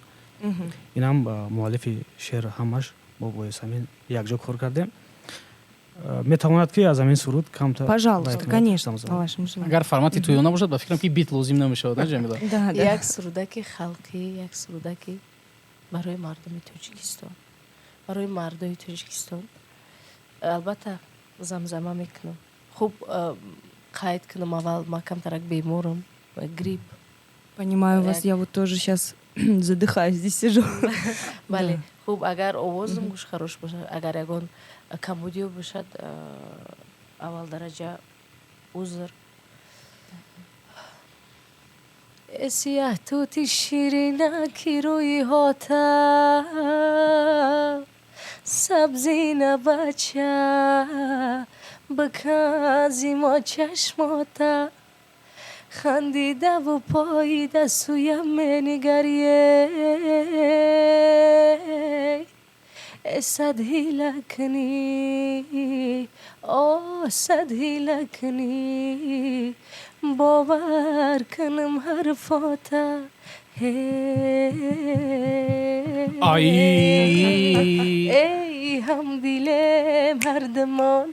Инам муаллифи шеър ҳамаш мо бо Ёсамин якҷо кор кардем. Метавонад, ки аз ҳамин суруд камтар. Пожалуйста, конечно. Агар формати туёна бошад, ба фикрам, ки бит лозим намешавад, Ҷамила? Як сурудаки халқӣ, як сурудаки барои мардуми Тоҷикистон, барои мардои Тоҷикистон, албатта, замзама мекунам. Хуб, қайд кунам аввал, ман камтарак беморам, грипп. Понимаю вас, я вот тоже сейчас Задыхаюсь, здесь сижу. Бале, хуб, агар овозам гӯшхарош бошад, агар ягон камбудиё бошад, аввал дараҷа узр. Сиёҳ тути ширинаки рӯи ҳота, сабзина бача бакази мо чашмота, хандидаву поида сӯям менигарие, сад ҳила кунӣ, о сад ҳила кунӣ, бовар кунам ҳарфота. Ай. Эй ҳамдилем, ҳардамон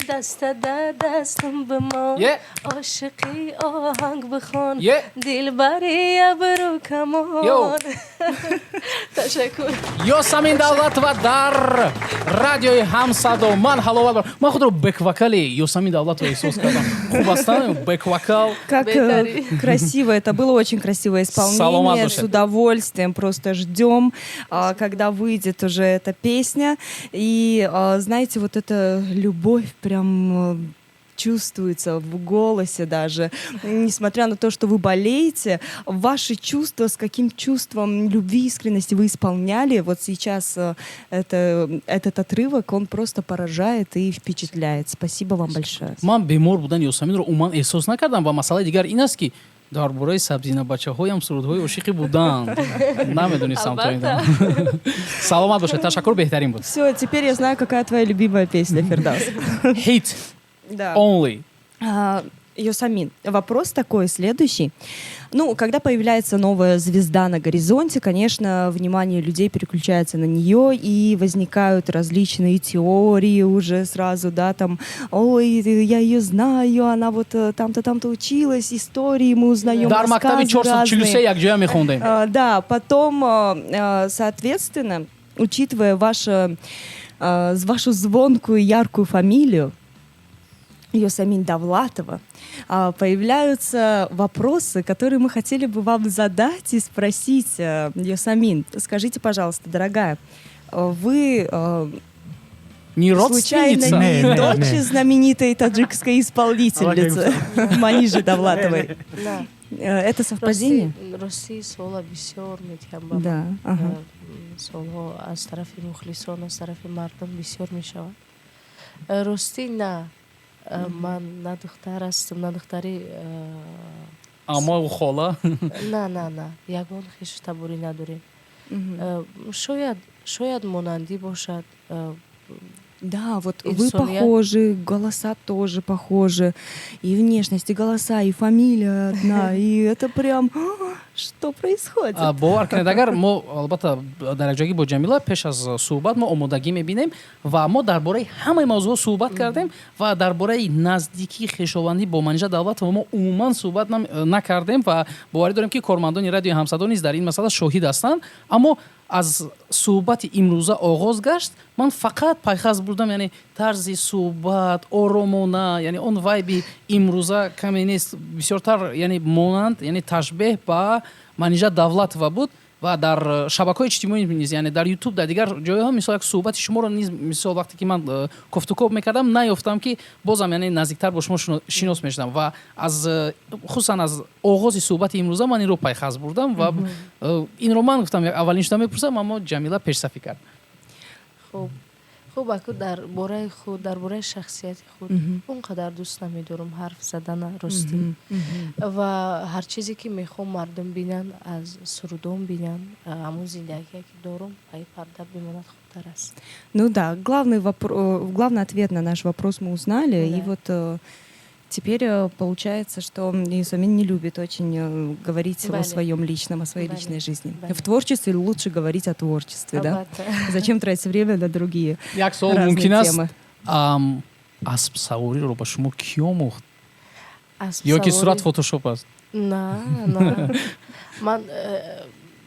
даста да дастам бимон, ошиқӣ оҳанг бихон, дилбари абру камон. Ташаккур. Ёсамин Давлатова дар радиои Ҳамсадо. Ман ҳаловат, ман худро бэк-вокали Ёсамин Давлатова эҳсос кардам. Хуб астам бэк-вокал. Как красиво, это было очень красивое исполнение. С удовольствием просто ждем, когда выйдет уже эта песня. И знаете, вот эта любовь прям чувствуется в голосе даже. Несмотря на то, что вы болеете, ваши чувства, с каким чувством любви, искренности вы исполняли, вот сейчас этот отрывок, он просто поражает и впечатляет. Спасибо вам большое. Ман бемор будан Ёсаминро умуман эҳсос накардам, ва масъалаи дигар ин аст, ки дар бораи сабзинабачаҳоям сурудҳои ошиқӣ буданд. Намедонистам то ин. Саломат бошед, ташаккур, беҳтарин буд. Все, теперь я знаю, какая твоя любимая песня, Фирдавс. Hit. Да. Only. Ёсамин, вопрос такой следующий. Ну, когда появляется новая звезда на горизонте, конечно, внимание людей переключается на нее, и возникают различные теории уже сразу, да, там, ой, я ее знаю, она вот там-то, там-то училась, истории мы узнаем, Дар мактаби рассказы 443 разные. Якҷоя мехондем. Да, потом, соответственно, учитывая вашу звонкую, яркую фамилию, Ёсамин Давлатова, появляются вопросы, которые мы хотели бы вам задать и спросить. Ёсамин, скажите, пожалуйста, дорогая, вы Не случайно родственница? не Не, не, дочь не. знаменитой таджикской исполнительницы Манижи Давлатовой? На. Это совпадение? Рости, суола бисёр метиҳам ба ман. Да. Ага. Суолҳо аз тарафи мухлисон, аз тарафи мардум бисёр мешавад. Ростӣ, на. Ман на духтар ҳастам, на духтари Амау, хола? На, на, на, ягон хешу таборӣ надорем. Шояд монандӣ бошад. Да, вот вы Инсония. Похожи, голоса тоже похожи, и внешность, и голоса, и фамилия одна, и это прям, что происходит? Бовар кунед, агар мо албатта дар якҷоягӣ бо Ҷамила пеш аз суҳбат мо омодагӣ мебинем ва мо дар бораи ҳамаи мавзӯъҳо суҳбат кардем ва дар бораи наздикии хешовандӣ бо Манижа Давлатова мо умуман суҳбат накардем ва боварӣ дорем, ки кормандони радиои Ҳамсадо низ дар ин масъала шоҳид ҳастанд. Аммо аз суҳбати имрӯза оғоз гашт, ман фақат пайхаз бурдам, яъне тарзи суҳбат оромона, яъне он вайби имрӯза каме нест, бисёртар, яъне монанд, яъне ташбеҳ ба Манижа Давлатова буд. Ва дар шабакаҳои иҷтимоӣ низ, яъне дар Ютуб, дар дигар ҷойҳо, мисол, як суҳбати шуморо низ, мисол, вақте ки ман кофтукоб мекардам, наёфтам, ки бозам, яъне, наздиктар бо шумо шинос мешудам. Ва аз хусусан аз оғози суҳбати имрӯза ман инро пайхаз бурдам ва инро ман гуфтам, аввалин шуда мепурсам, аммо Ҷамила пешсафӣ кард. Хуб, аку дар бораи худ, дар бораи шахсияти худ он қадар дӯст намедорам ҳарф задана, ростӣ. Ва ҳар чизе ки мехоҳам мардум бинанд, аз сурудом бинанд, ҳамон зиндагие ки дорум, паи парда бимонад хубтар аст. Ну да, главный ответ на наш вопрос мы узнали, и вот теперь получается, что Ёсамин не любит очень говорить о Бале. Своем личном, о своей Бале. Личной жизни. Бале. В творчестве лучше говорить о творчестве, да? Албатта. Зачем тратить время на другие Як суол разные мумкин аст? Темы? Аспсавориро ба шумо кӣ омӯхт Асп ё ки саворӣ- сурат фотошоп аст? На, на, ман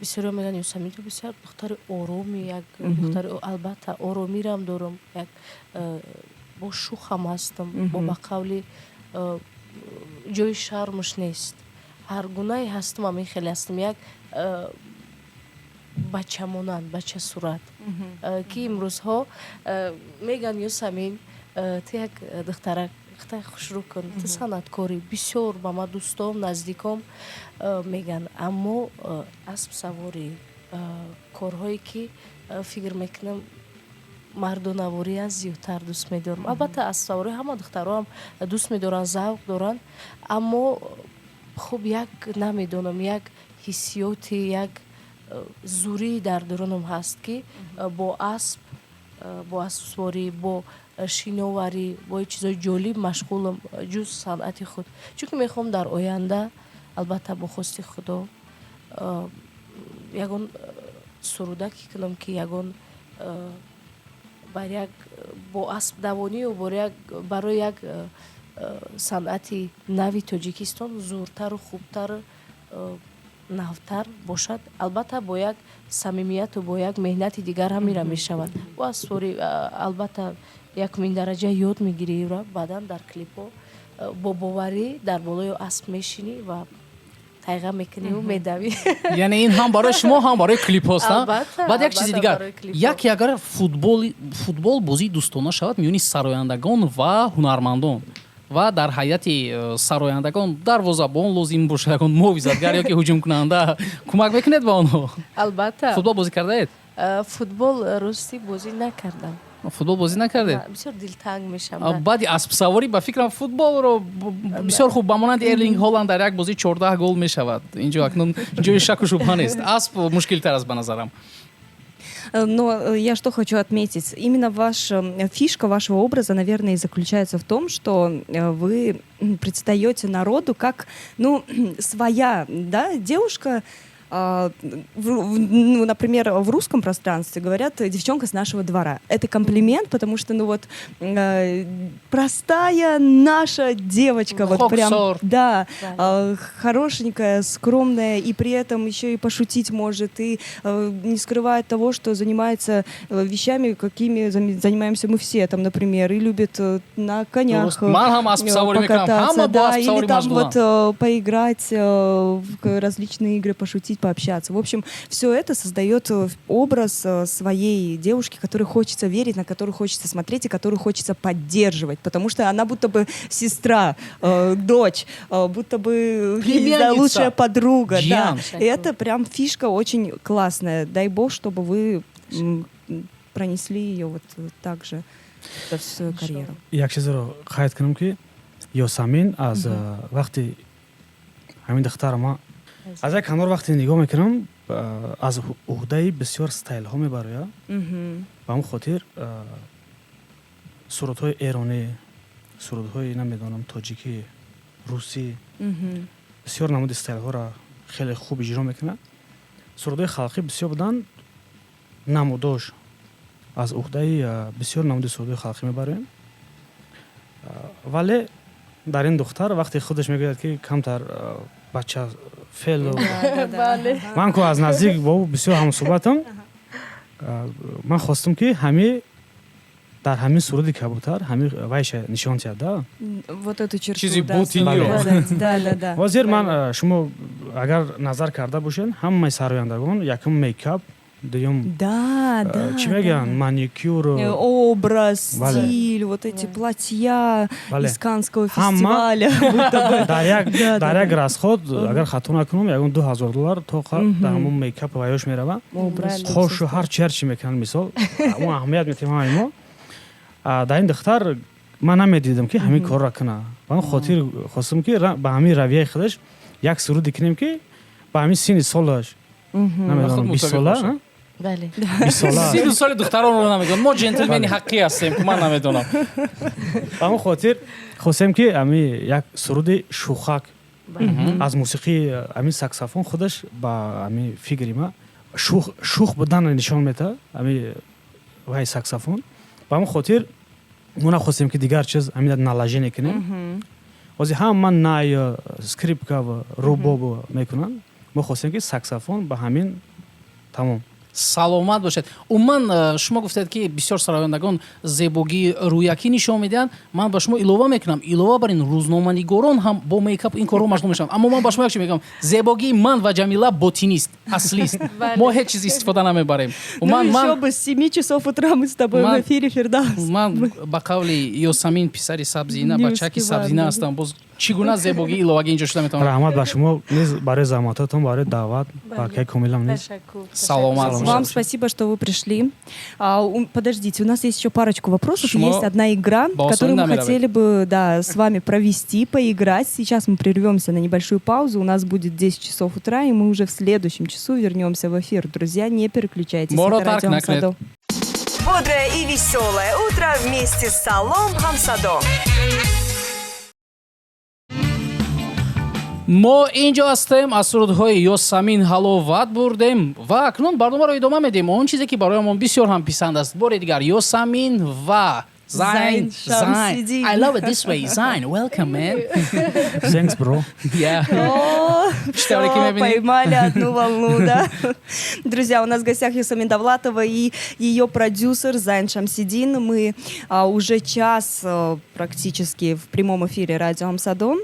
бисёриҳо мегӯянд, Ёсамин, ту бисёр духтари ороми, як духтари, албатта, оромирам дорам, як бо шухам ҳастам, бо ба қавли ҷои шармаш нест, ҳар гунае ҳастам, ҳамин хеле ҳастам, як Бачамонанд, бачасурат, ки имрӯзҳо мегӯянд: «Ёсамин, ту як духтарак хушрӯ кун, ту санъаткорӣ». Бисёр ба ман дӯстом, наздиком мегӯянд, аммо аспсаворӣ, корҳое ки фикр мекунам мардонаворӣ аст, зиёдтар дӯст медорам. Албатта, аспсаворӣ ҳама духтароам дӯст медоранд, завқ доранд, аммо хуб, як намедонам, як ҳиссиёти, як зӯрӣ дар дурунам ҳаст, ки бо асп, бо аспсуворӣ, бо шиноварӣ, бо чизои ҷолиб машғулам, ҷуз санъати худ, чунки мехоҳам дар оянда, албатта, бо хости Худо, ягон сурудаке кунам, ки ягон бар як бо аспдавонию барои як санъати нави Тоҷикистон зӯртару хубтару навтар бошад. Албатта, бо як самимияту бо як меҳнати дигар ҳамира мешавад. Бо аспсуворӣ, албатта, якумин дараҷа ёд мегирӣ, баъдан дар клипҳо бо боварӣ дар болои асп мешинӣ ва тайға мекуниву медавӣ. Яъне ин ҳам барои шумо, ҳам барои клипҳост. Баъд як чизи дигар: яке агар футбол бозии дӯстона шавад миёни сарояндагон ва ҳунармандон ва дар ҳайати сарояндагон дарвозабон лозим бошад, ягон муҳофизатгар ё ки ҳуҷумкунанда, кӯмак мекунед ба онҳо? Албатта. Футбол бозӣ кардаед? Футбол, ростӣ, бозӣ накардам. Футбол бозӣ накардед? Бисёр дилтанг мешавам. Баъди аспсаворӣ, ба фикрам, футболро бисёр хуб, ба монанди Эрлинг Ҳоланд дар як бозӣ 14 гол мешавад. Инҷо акнун ҷои шаку шубҳа нест. Асп мушкилтар аст, ба назарам. Но я что хочу отметить. Именно ваша фишка вашего образа, наверное, и заключается в том, что вы предстаете народу как, ну, своя, да, девушка, ну, например, в русском пространстве говорят: «Девчонка с нашего двора». Это комплимент, потому что, ну вот, простая наша девочка, вот прям, да, хорошенькая, скромная, и при этом еще и пошутить может, и не скрывает того, что занимается вещами, какими занимаемся мы все, там, например, и любит на конях покататься, да, или там вот поиграть в различные игры, пошутить, пообщаться. В общем, все это создает образ своей девушки, которой хочется верить, на которую хочется смотреть и которую хочется поддерживать, потому что она будто бы сестра, дочь, будто бы, не знаю, лучшая подруга. Да. И это прям фишка очень классная. Дай бог, чтобы вы пронесли ее вот так же всю свою карьеру. Як чизро қайд кунам, ки Ёсамин аз вақти ҳамин духтара ма аз як канор вақте нигоҳ мекунам, аз уҳдаи бисёр стайлҳо мебарояд. Ба ҳамн хотир сурудҳои эронӣ, сурудҳои, намедонам, тоҷикӣ, русӣ, бисёр намуди стайлҳоро хеле хуб иҷро мекунад. Сурудҳои халқӣ бисёр буданд, намудош аз уҳдаи бисёр намуди сурудҳои халқӣ мебароем, вале дар ин духтар вақте худаш мегӯяд, ки камтар бача фелу ман ку аз наздик бо ӯ бисёр ҳамсӯҳбатам, ман хостам, ки ҳами дар ҳамин суруди «Кабутар» ҳами вайша нишон диҳад, да. Вот эту черту. Чизи ботиниро. Ҳозир ман, шумо агар назар карда бошед, ҳамаи сарояндагон якум мейкап, дуюм чӣ мегӯянд, маникюр. Образ, стиль, вот эти платья из Каннского фестиваля. Дар як расход, агар хато накунам, ягон 2000 доллар то дар ҳамон мейкап ваёш мерава, хошу ҳарчи ҳарчи мекунанд. Мисол, мо аҳамият метиҳем ҳамаи мо. Дар ин духтар ман намедидам, ки ҳамин корро кунад. Ба он хотир хостам, ки ба ҳамин равияи худаш як суруде кунем, ки ба ҳамин синни солаш, намедонам, 20 сола. Бале. Сину соли духтаронро намедонам. Мо ҷентлмени ҳаққӣ ҳастем, ки ман намедонам. Ба ҳамон хотир хостем, ки ами як суруди шӯхак аз мусиқии ами саксофон худаш ба ами фикри ма шӯх буданро нишон метаҳад, ами вай саксофон. Ба ҳамон хотир мо нахостем, ки дигар чиз ами наложение кунем. Ҳозир ҳама най, скрипка ва рубоб мекунанд. Мо хостем, ки саксофон ба ҳамин тамом. Саломат бошед. Умуман, шумо гуфтед, ки бисёр сарояндагон зебогии рӯякӣ нишон медиҳанд. Ман ба шумо илова мекунам, илова бар ин, рӯзноманигорон ҳам бо мейкап ин корро машғул мешаванд. Аммо ман ба шумо як чиз мегӯям: зебогии ман ва Ҷамила ботинист, аслист. Мо ҳеҷ чиз истифода намебарем. Ну еще бы, с 7 часов утра мы с тобой в эфире, Фирдавс. Ман ба қавли Ёсамин писари Сабзина, бачаки Сабзина ҳастам. Боз чӣ гуна зебогии иловагӣ инҷо шуда метавонад? Раҳмат ба шумо низ барои заҳматотон, барои даъват, ба акаи Комилам низ. Саломат. Вам спасибо, что вы пришли. Подождите, у нас есть еще парочку вопросов. Есть одна игра, которую мы хотели бы, да, с вами провести, поиграть. Сейчас мы прервемся на небольшую паузу. У нас будет 10 часов утра, и мы уже в следующем часу вернемся в эфир. Друзья, не переключайтесь. Это радио Хамсадо. Бодрое и веселое утро вместе с Салом Хамсадо. Мо инҷо ҳастем, аз сурудҳои Ёсамин ҳаловат бурдем ва акнун барномаро идома медиҳем. Он чизе, ки бароямон бисёр ҳам писанд аст, бори дигар Ёсамин ва Zain, Zain. I love it this way. Zain, welcome, man. Thanks, bro. Yeah. О, поймали одну волну, да? Друзья, у нас в гостях Юсамин Давлатова и ее продюсер Зайн Шамсидин. Мы уже час практически в прямом эфире радио Хамсадо.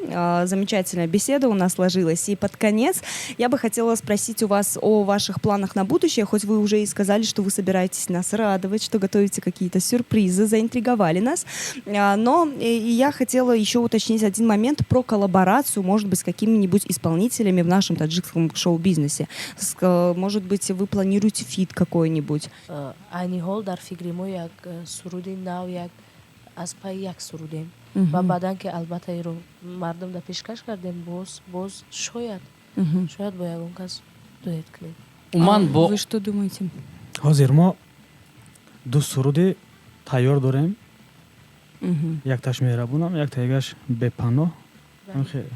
Замечательная беседа у нас сложилась. И под конец я бы хотела спросить у вас о ваших планах на будущее. Хоть вы уже и сказали, что вы собираетесь нас радовать, что готовите какие-то сюрпризы, заинтриговали нас. Но и я хотела еще уточнить один момент про коллаборацию, может быть, с какими-нибудь исполнителями в нашем таджикском шоу-бизнесе. Может быть, вы планируете фит какой-нибудь? Айни ҳол дар фикри мо як суруди нав, як аз пайи як сурудем ва баъдан ки албатта иро мардум да пешкаш кардем, боз боз шояд бо ягон кас дуэт кунем. Уман бо Вы что думаете? Ҳозир мо ду суруди тайёр дорем: якташ «Меҳрабонам», яктаегаш «Бепаноҳ».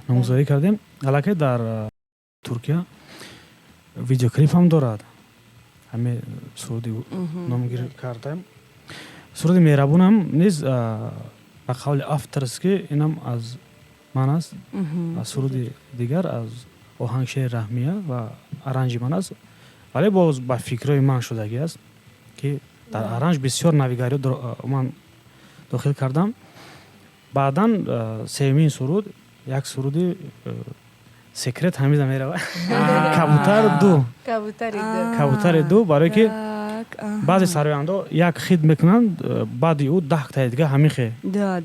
Номгузорӣ кардем аллакай. Дар Туркия видеоклип ҳам дорад ҳаме суруди номгир кардем. Суруди «Меҳрабонам» низ ба қавли авторский инам аз ман аст, аз суруди дигар аз оҳанг шеъри Раҳмия ва аранжи ман аст, вале боз ба фикрҳои ман шудагӣ аст, ки дар аранж бисёр навигариҳо ман дохил кардам. Баъдан сеюмин суруд, як суруди секрет ҳамиза мерава, «Кабутар ду». «Кабутари ду», барое ки баъзе сарояндао як хит мекунанд, баъди ӯ 10 таи дига ҳамин хе. Да,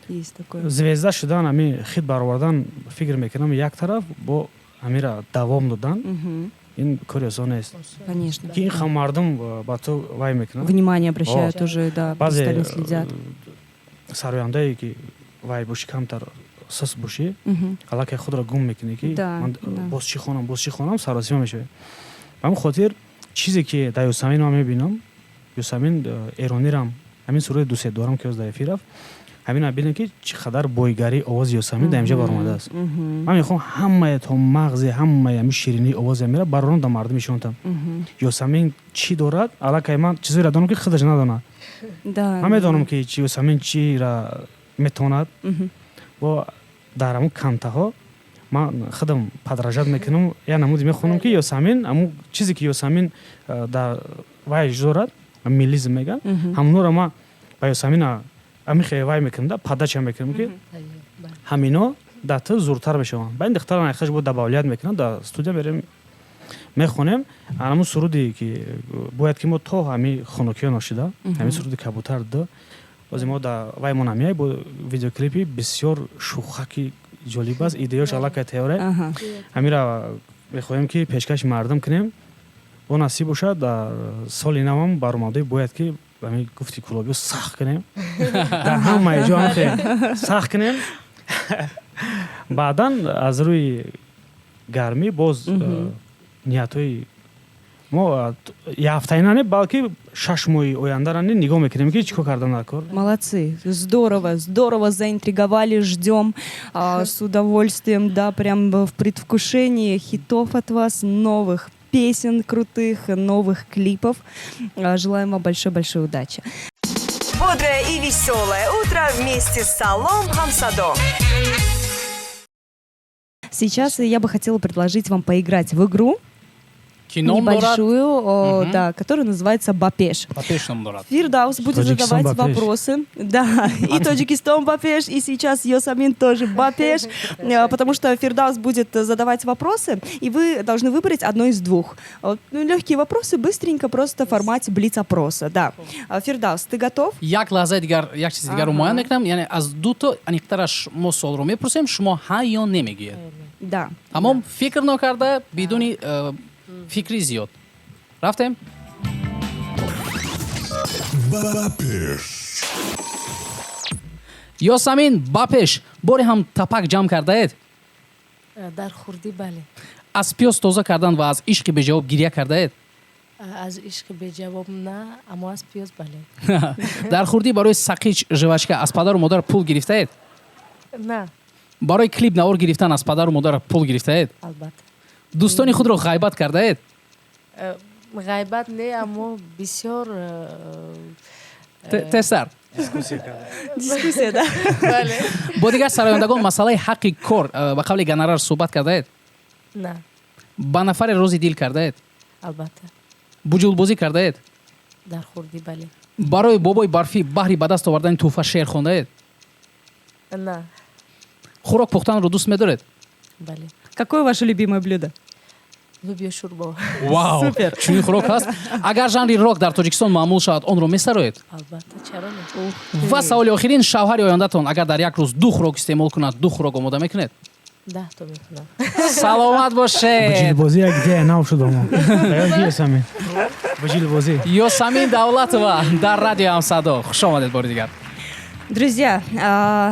есть такое. Звезда шудан, ҳамин хит баровардан, фикр мекунам, як тараф, бо ҳамира давом додан ин кори осон нест. Конечно. Ки ин ҳам мардум ба ту вай мекунанд. Внимание обращают уже, да, пристально следят. Сарояндае ки вай бошӣ, камтар сус бошӣ, аллакай худро гум мекунӣ, ки ман боз чӣ хонам, боз чӣ хонам, саросима мешавӣ. Ба ҳамин хотир чизе ки дар Ёсамин ман мебинам, Ёсамин эронирам, ҳамин суруди «Дӯсет дорам», ки ҳоз дар эфир рафт, ҳамина бинем, ки чӣ қадар бойгарии овози Ёсамин дар инҷа баромадааст. Ман мехоҳам ҳамаи то мағзи, ҳамаи ҳамин ширинии овози амира барорам, дар мардум нишонтам, Ёсамин чӣ дорад. Аллакай ман чизеро донам, ки худаш надонад. Ман медонам, ки Ёсамин чира метавонад, бо дар ҳамун камтаҳо ман худам подражать мекунам, як намуди мехонам, ки Ёсамин, ҳамун чизе ки Ёсамин дар вай дорад, мелизм меган, ҳамонро ман ба Ёсамина ҳамин вай мекунам да, подача мекунам, ки ҳамино дар ту зуртар мешаванд. Ба ин духтарам айхаш бо добавлять мекунам. Дар студия мерем, мехонем ҳамун суруде, ки бояд ки мо то ҳамин хунукиё ношида, ҳамин суруди «Кабутар д» бози мо да вай мо намеяй, бо видеоклипи бисёр шӯхаки ҷолиб аст, идеёш аллакай тайёре. Ҳамира мехоҳем, ки пешкаши мардум кунем. Бо насиб бошад, дар соли навам баромадҳои бояд ки ҳамин гуфти кулобиё сахт кунем, дар ҳамаи ҷо сахт кунем. Баъдан аз рӯи гармӣ боз ниятҳои мо яфтаина не, балки 6 моҳи ояндара не нигоҳ мекунем, ки чӣ кор кардан дар кор. Молодцы, здорово, здорово заинтриговали, ждем с удовольствием, да, прям в предвкушении хитов от вас, новых песен крутых, новых клипов. Желаем вам большой-большой удачи. Бодрое и веселое утро вместе с Салом Хамсадо. Сейчас я бы хотела предложить вам поиграть в игру. Ки ном дорад? Небольшую, да, которая называется «Ба пеш». Ба пеш ном дорад. Фирдаус будет Тоҷикистон задавать Ба пеш. Вопросы. Да, и Тоҷикистон ба пеш, и сейчас Ёсамин тоже ба пеш, потому что Фирдаус будет задавать вопросы, и вы должны выбрать одно из двух. Вот, ну, легкие вопросы, быстренько, просто в формате блиц-опроса. Да. Фирдаус, ты готов? Як лаҳзаи дигар, як чизи дигарро муайян мекунам, яъне аз ду то аниқтараш мо суолро мепурсем, шумо ҳа ё не мегӯед. Да. Тамом, фикр нокарда, бидуни фикри зиёд рафтем. Ба пеш. Ёсамин, ба пеш. Боре ҳам тапак ҷамъ кардаед? Дар хурдӣ, бале. Аз пиёз тоза кардан ва аз ишқи беҷавоб гиря кардаед? Аз ишқи беҷавоб на, аммо аз пиёз, бале. Дар хурдӣ барои сақич, жвачка аз падару модар пул гирифтаед? На. Барои клип навор гирифтан аз падару модар пул гирифтаед? Албатта. Дӯстони худро ғайбат кардаед? Ғайбат не, аммо бисёр Тезтар. Дискуссия, да? Бале. Бо дигар сарояндагон масъалаи ҳаққи кор, ба қавли гонорар, суҳбат кардаед? На. Ба нафаре рози дил кардаед? Албатта. Буҷулбозӣ кардаед? Дар хурдӣ, бале. Барои бобои барфӣ баҳри ба даст овардани тӯҳфа шеър хондаед? На. Хӯрок пухтанро дӯст медоред? Бале. Какое ваше любимое блюдо? Лӯбиё шӯрбо. Вау! Супер. Чунин хӯрок ҳаст? Агар жанри рок дар Тоҷикистон маъмул шавад, онро месароед? Албатта, чаро не. Ва саволи охирин: шавҳари ояндатон агар дар як рӯз ду хӯрок истеъмол кунад, ду хӯрок омода мекунед? 10 то мекунам. Саломат бошед. Буҷилбозӣ як идея нав шуд омо. Ёсамин. Буҷилбозӣ. Ёсамин Давлатова дар Радио Ҳамсадо. Хуш омадед бори дигар. Друзья,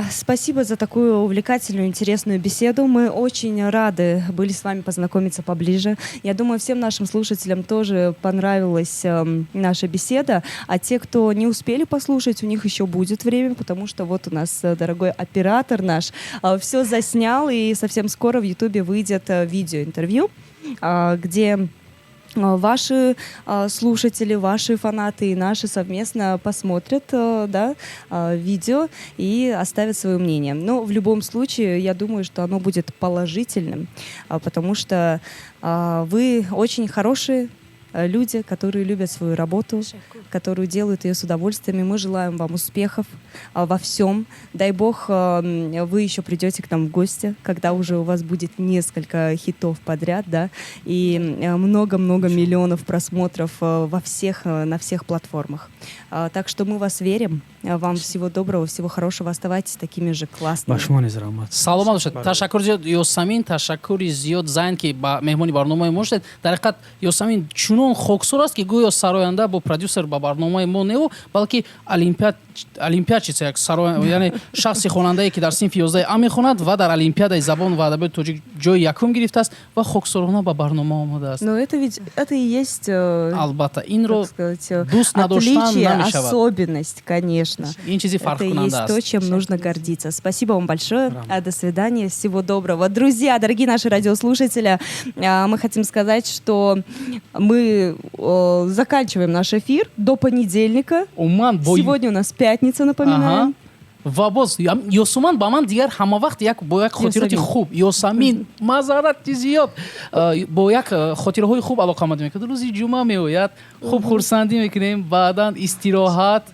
спасибо за такую увлекательную, интересную беседу. Мы очень рады были с вами познакомиться поближе. Я думаю, всем нашим слушателям тоже понравилась наша беседа. А те, кто не успели послушать, у них еще будет время, потому что вот у нас дорогой оператор наш все заснял, и совсем скоро в Ютубе выйдет видеоинтервью, где ваши слушатели, ваши фанаты и наши совместно посмотрят да, видео и оставят свое мнение. Но в любом случае, я думаю, что оно будет положительным, потому что вы очень хорошие люди, которые любят свою работу, которые делают ее с удовольствием. И мы желаем вам успехов во всем. Дай бог, вы еще придете к нам в гости, когда уже у вас будет несколько хитов подряд, да, и много-много миллионов просмотров на всех платформах. Так что мы вас верим. Вам всего доброго, всего хорошего. Оставайтесь такими же классными. Ба шумо низ раҳмат. Саломат бошед. Ташаккури зиёд, Ёсамин, ташаккури зиёд, Зайн, ки ба меҳмони барномаи мо шудед. Дар ҳақиқат, Ёсамин чунон хоксор аст, ки гӯё сароянда бо продюсер ба барномаи мо неву, балки олимпиадчица, як яъне шахси хонандае, ки дар синфи 11 а мехонад ва дар олимпиадаи забон ва адабиёти тоҷик ҷои якум гирифтааст ва хоксорона ба барнома омадааст. Но это ведь это и есть, Албатта, инро сказать, дӯст надоштан намешавад. Особенность, конечно. Ин чизи фарқкунанда аст. Это и есть то, чем нужно гордиться. Спасибо вам большое. До свидания. Всего доброго. Друзья, дорогие наши радиослушатели, мы хотим сказать, что мы заканчиваем наш эфир до понедельника. Уман, бо... Сегодня у нас пятница, напоминаем. Ага. Ва боз Ёсуман ба ман дигар ҳама вақт як бо як хотироти хуб, Ёсамин, маъзарати зиёд, бо як хотираҳои хуб алоқаманд мекунад. Рӯзи ҷумъа меояд, хуб хурсандӣ мекунем, баъдан истироҳат.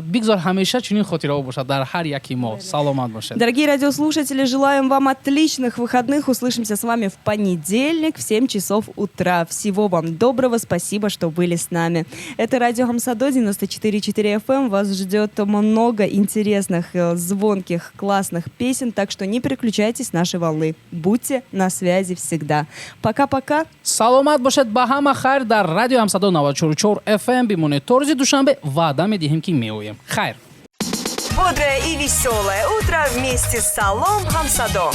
Бигзор ҳамеша чунин хотираҳо бошад дар ҳар яки мо. Саломат бошед. Дорогие радиослушатели, желаем вам отличных выходных. Услышимся с вами в понедельник в 7 часов утра. Всего вам доброго, спасибо, что были с нами. Это радио Хамсадо 94,4 FM. Вас ждет много интересных, звонких, классных песен, так что не переключайтесь с нашей волны. Будьте на связи всегда. Пока-пока. Саломат бошед, ба ҳама хайр. Дар Радио Ҳамсадо 94 FM бимонед. То рӯзи душанбе ваъда медиҳем, ки меоем. Хайр. Бодрое и веселое утро вместе с Салом Хамсадо.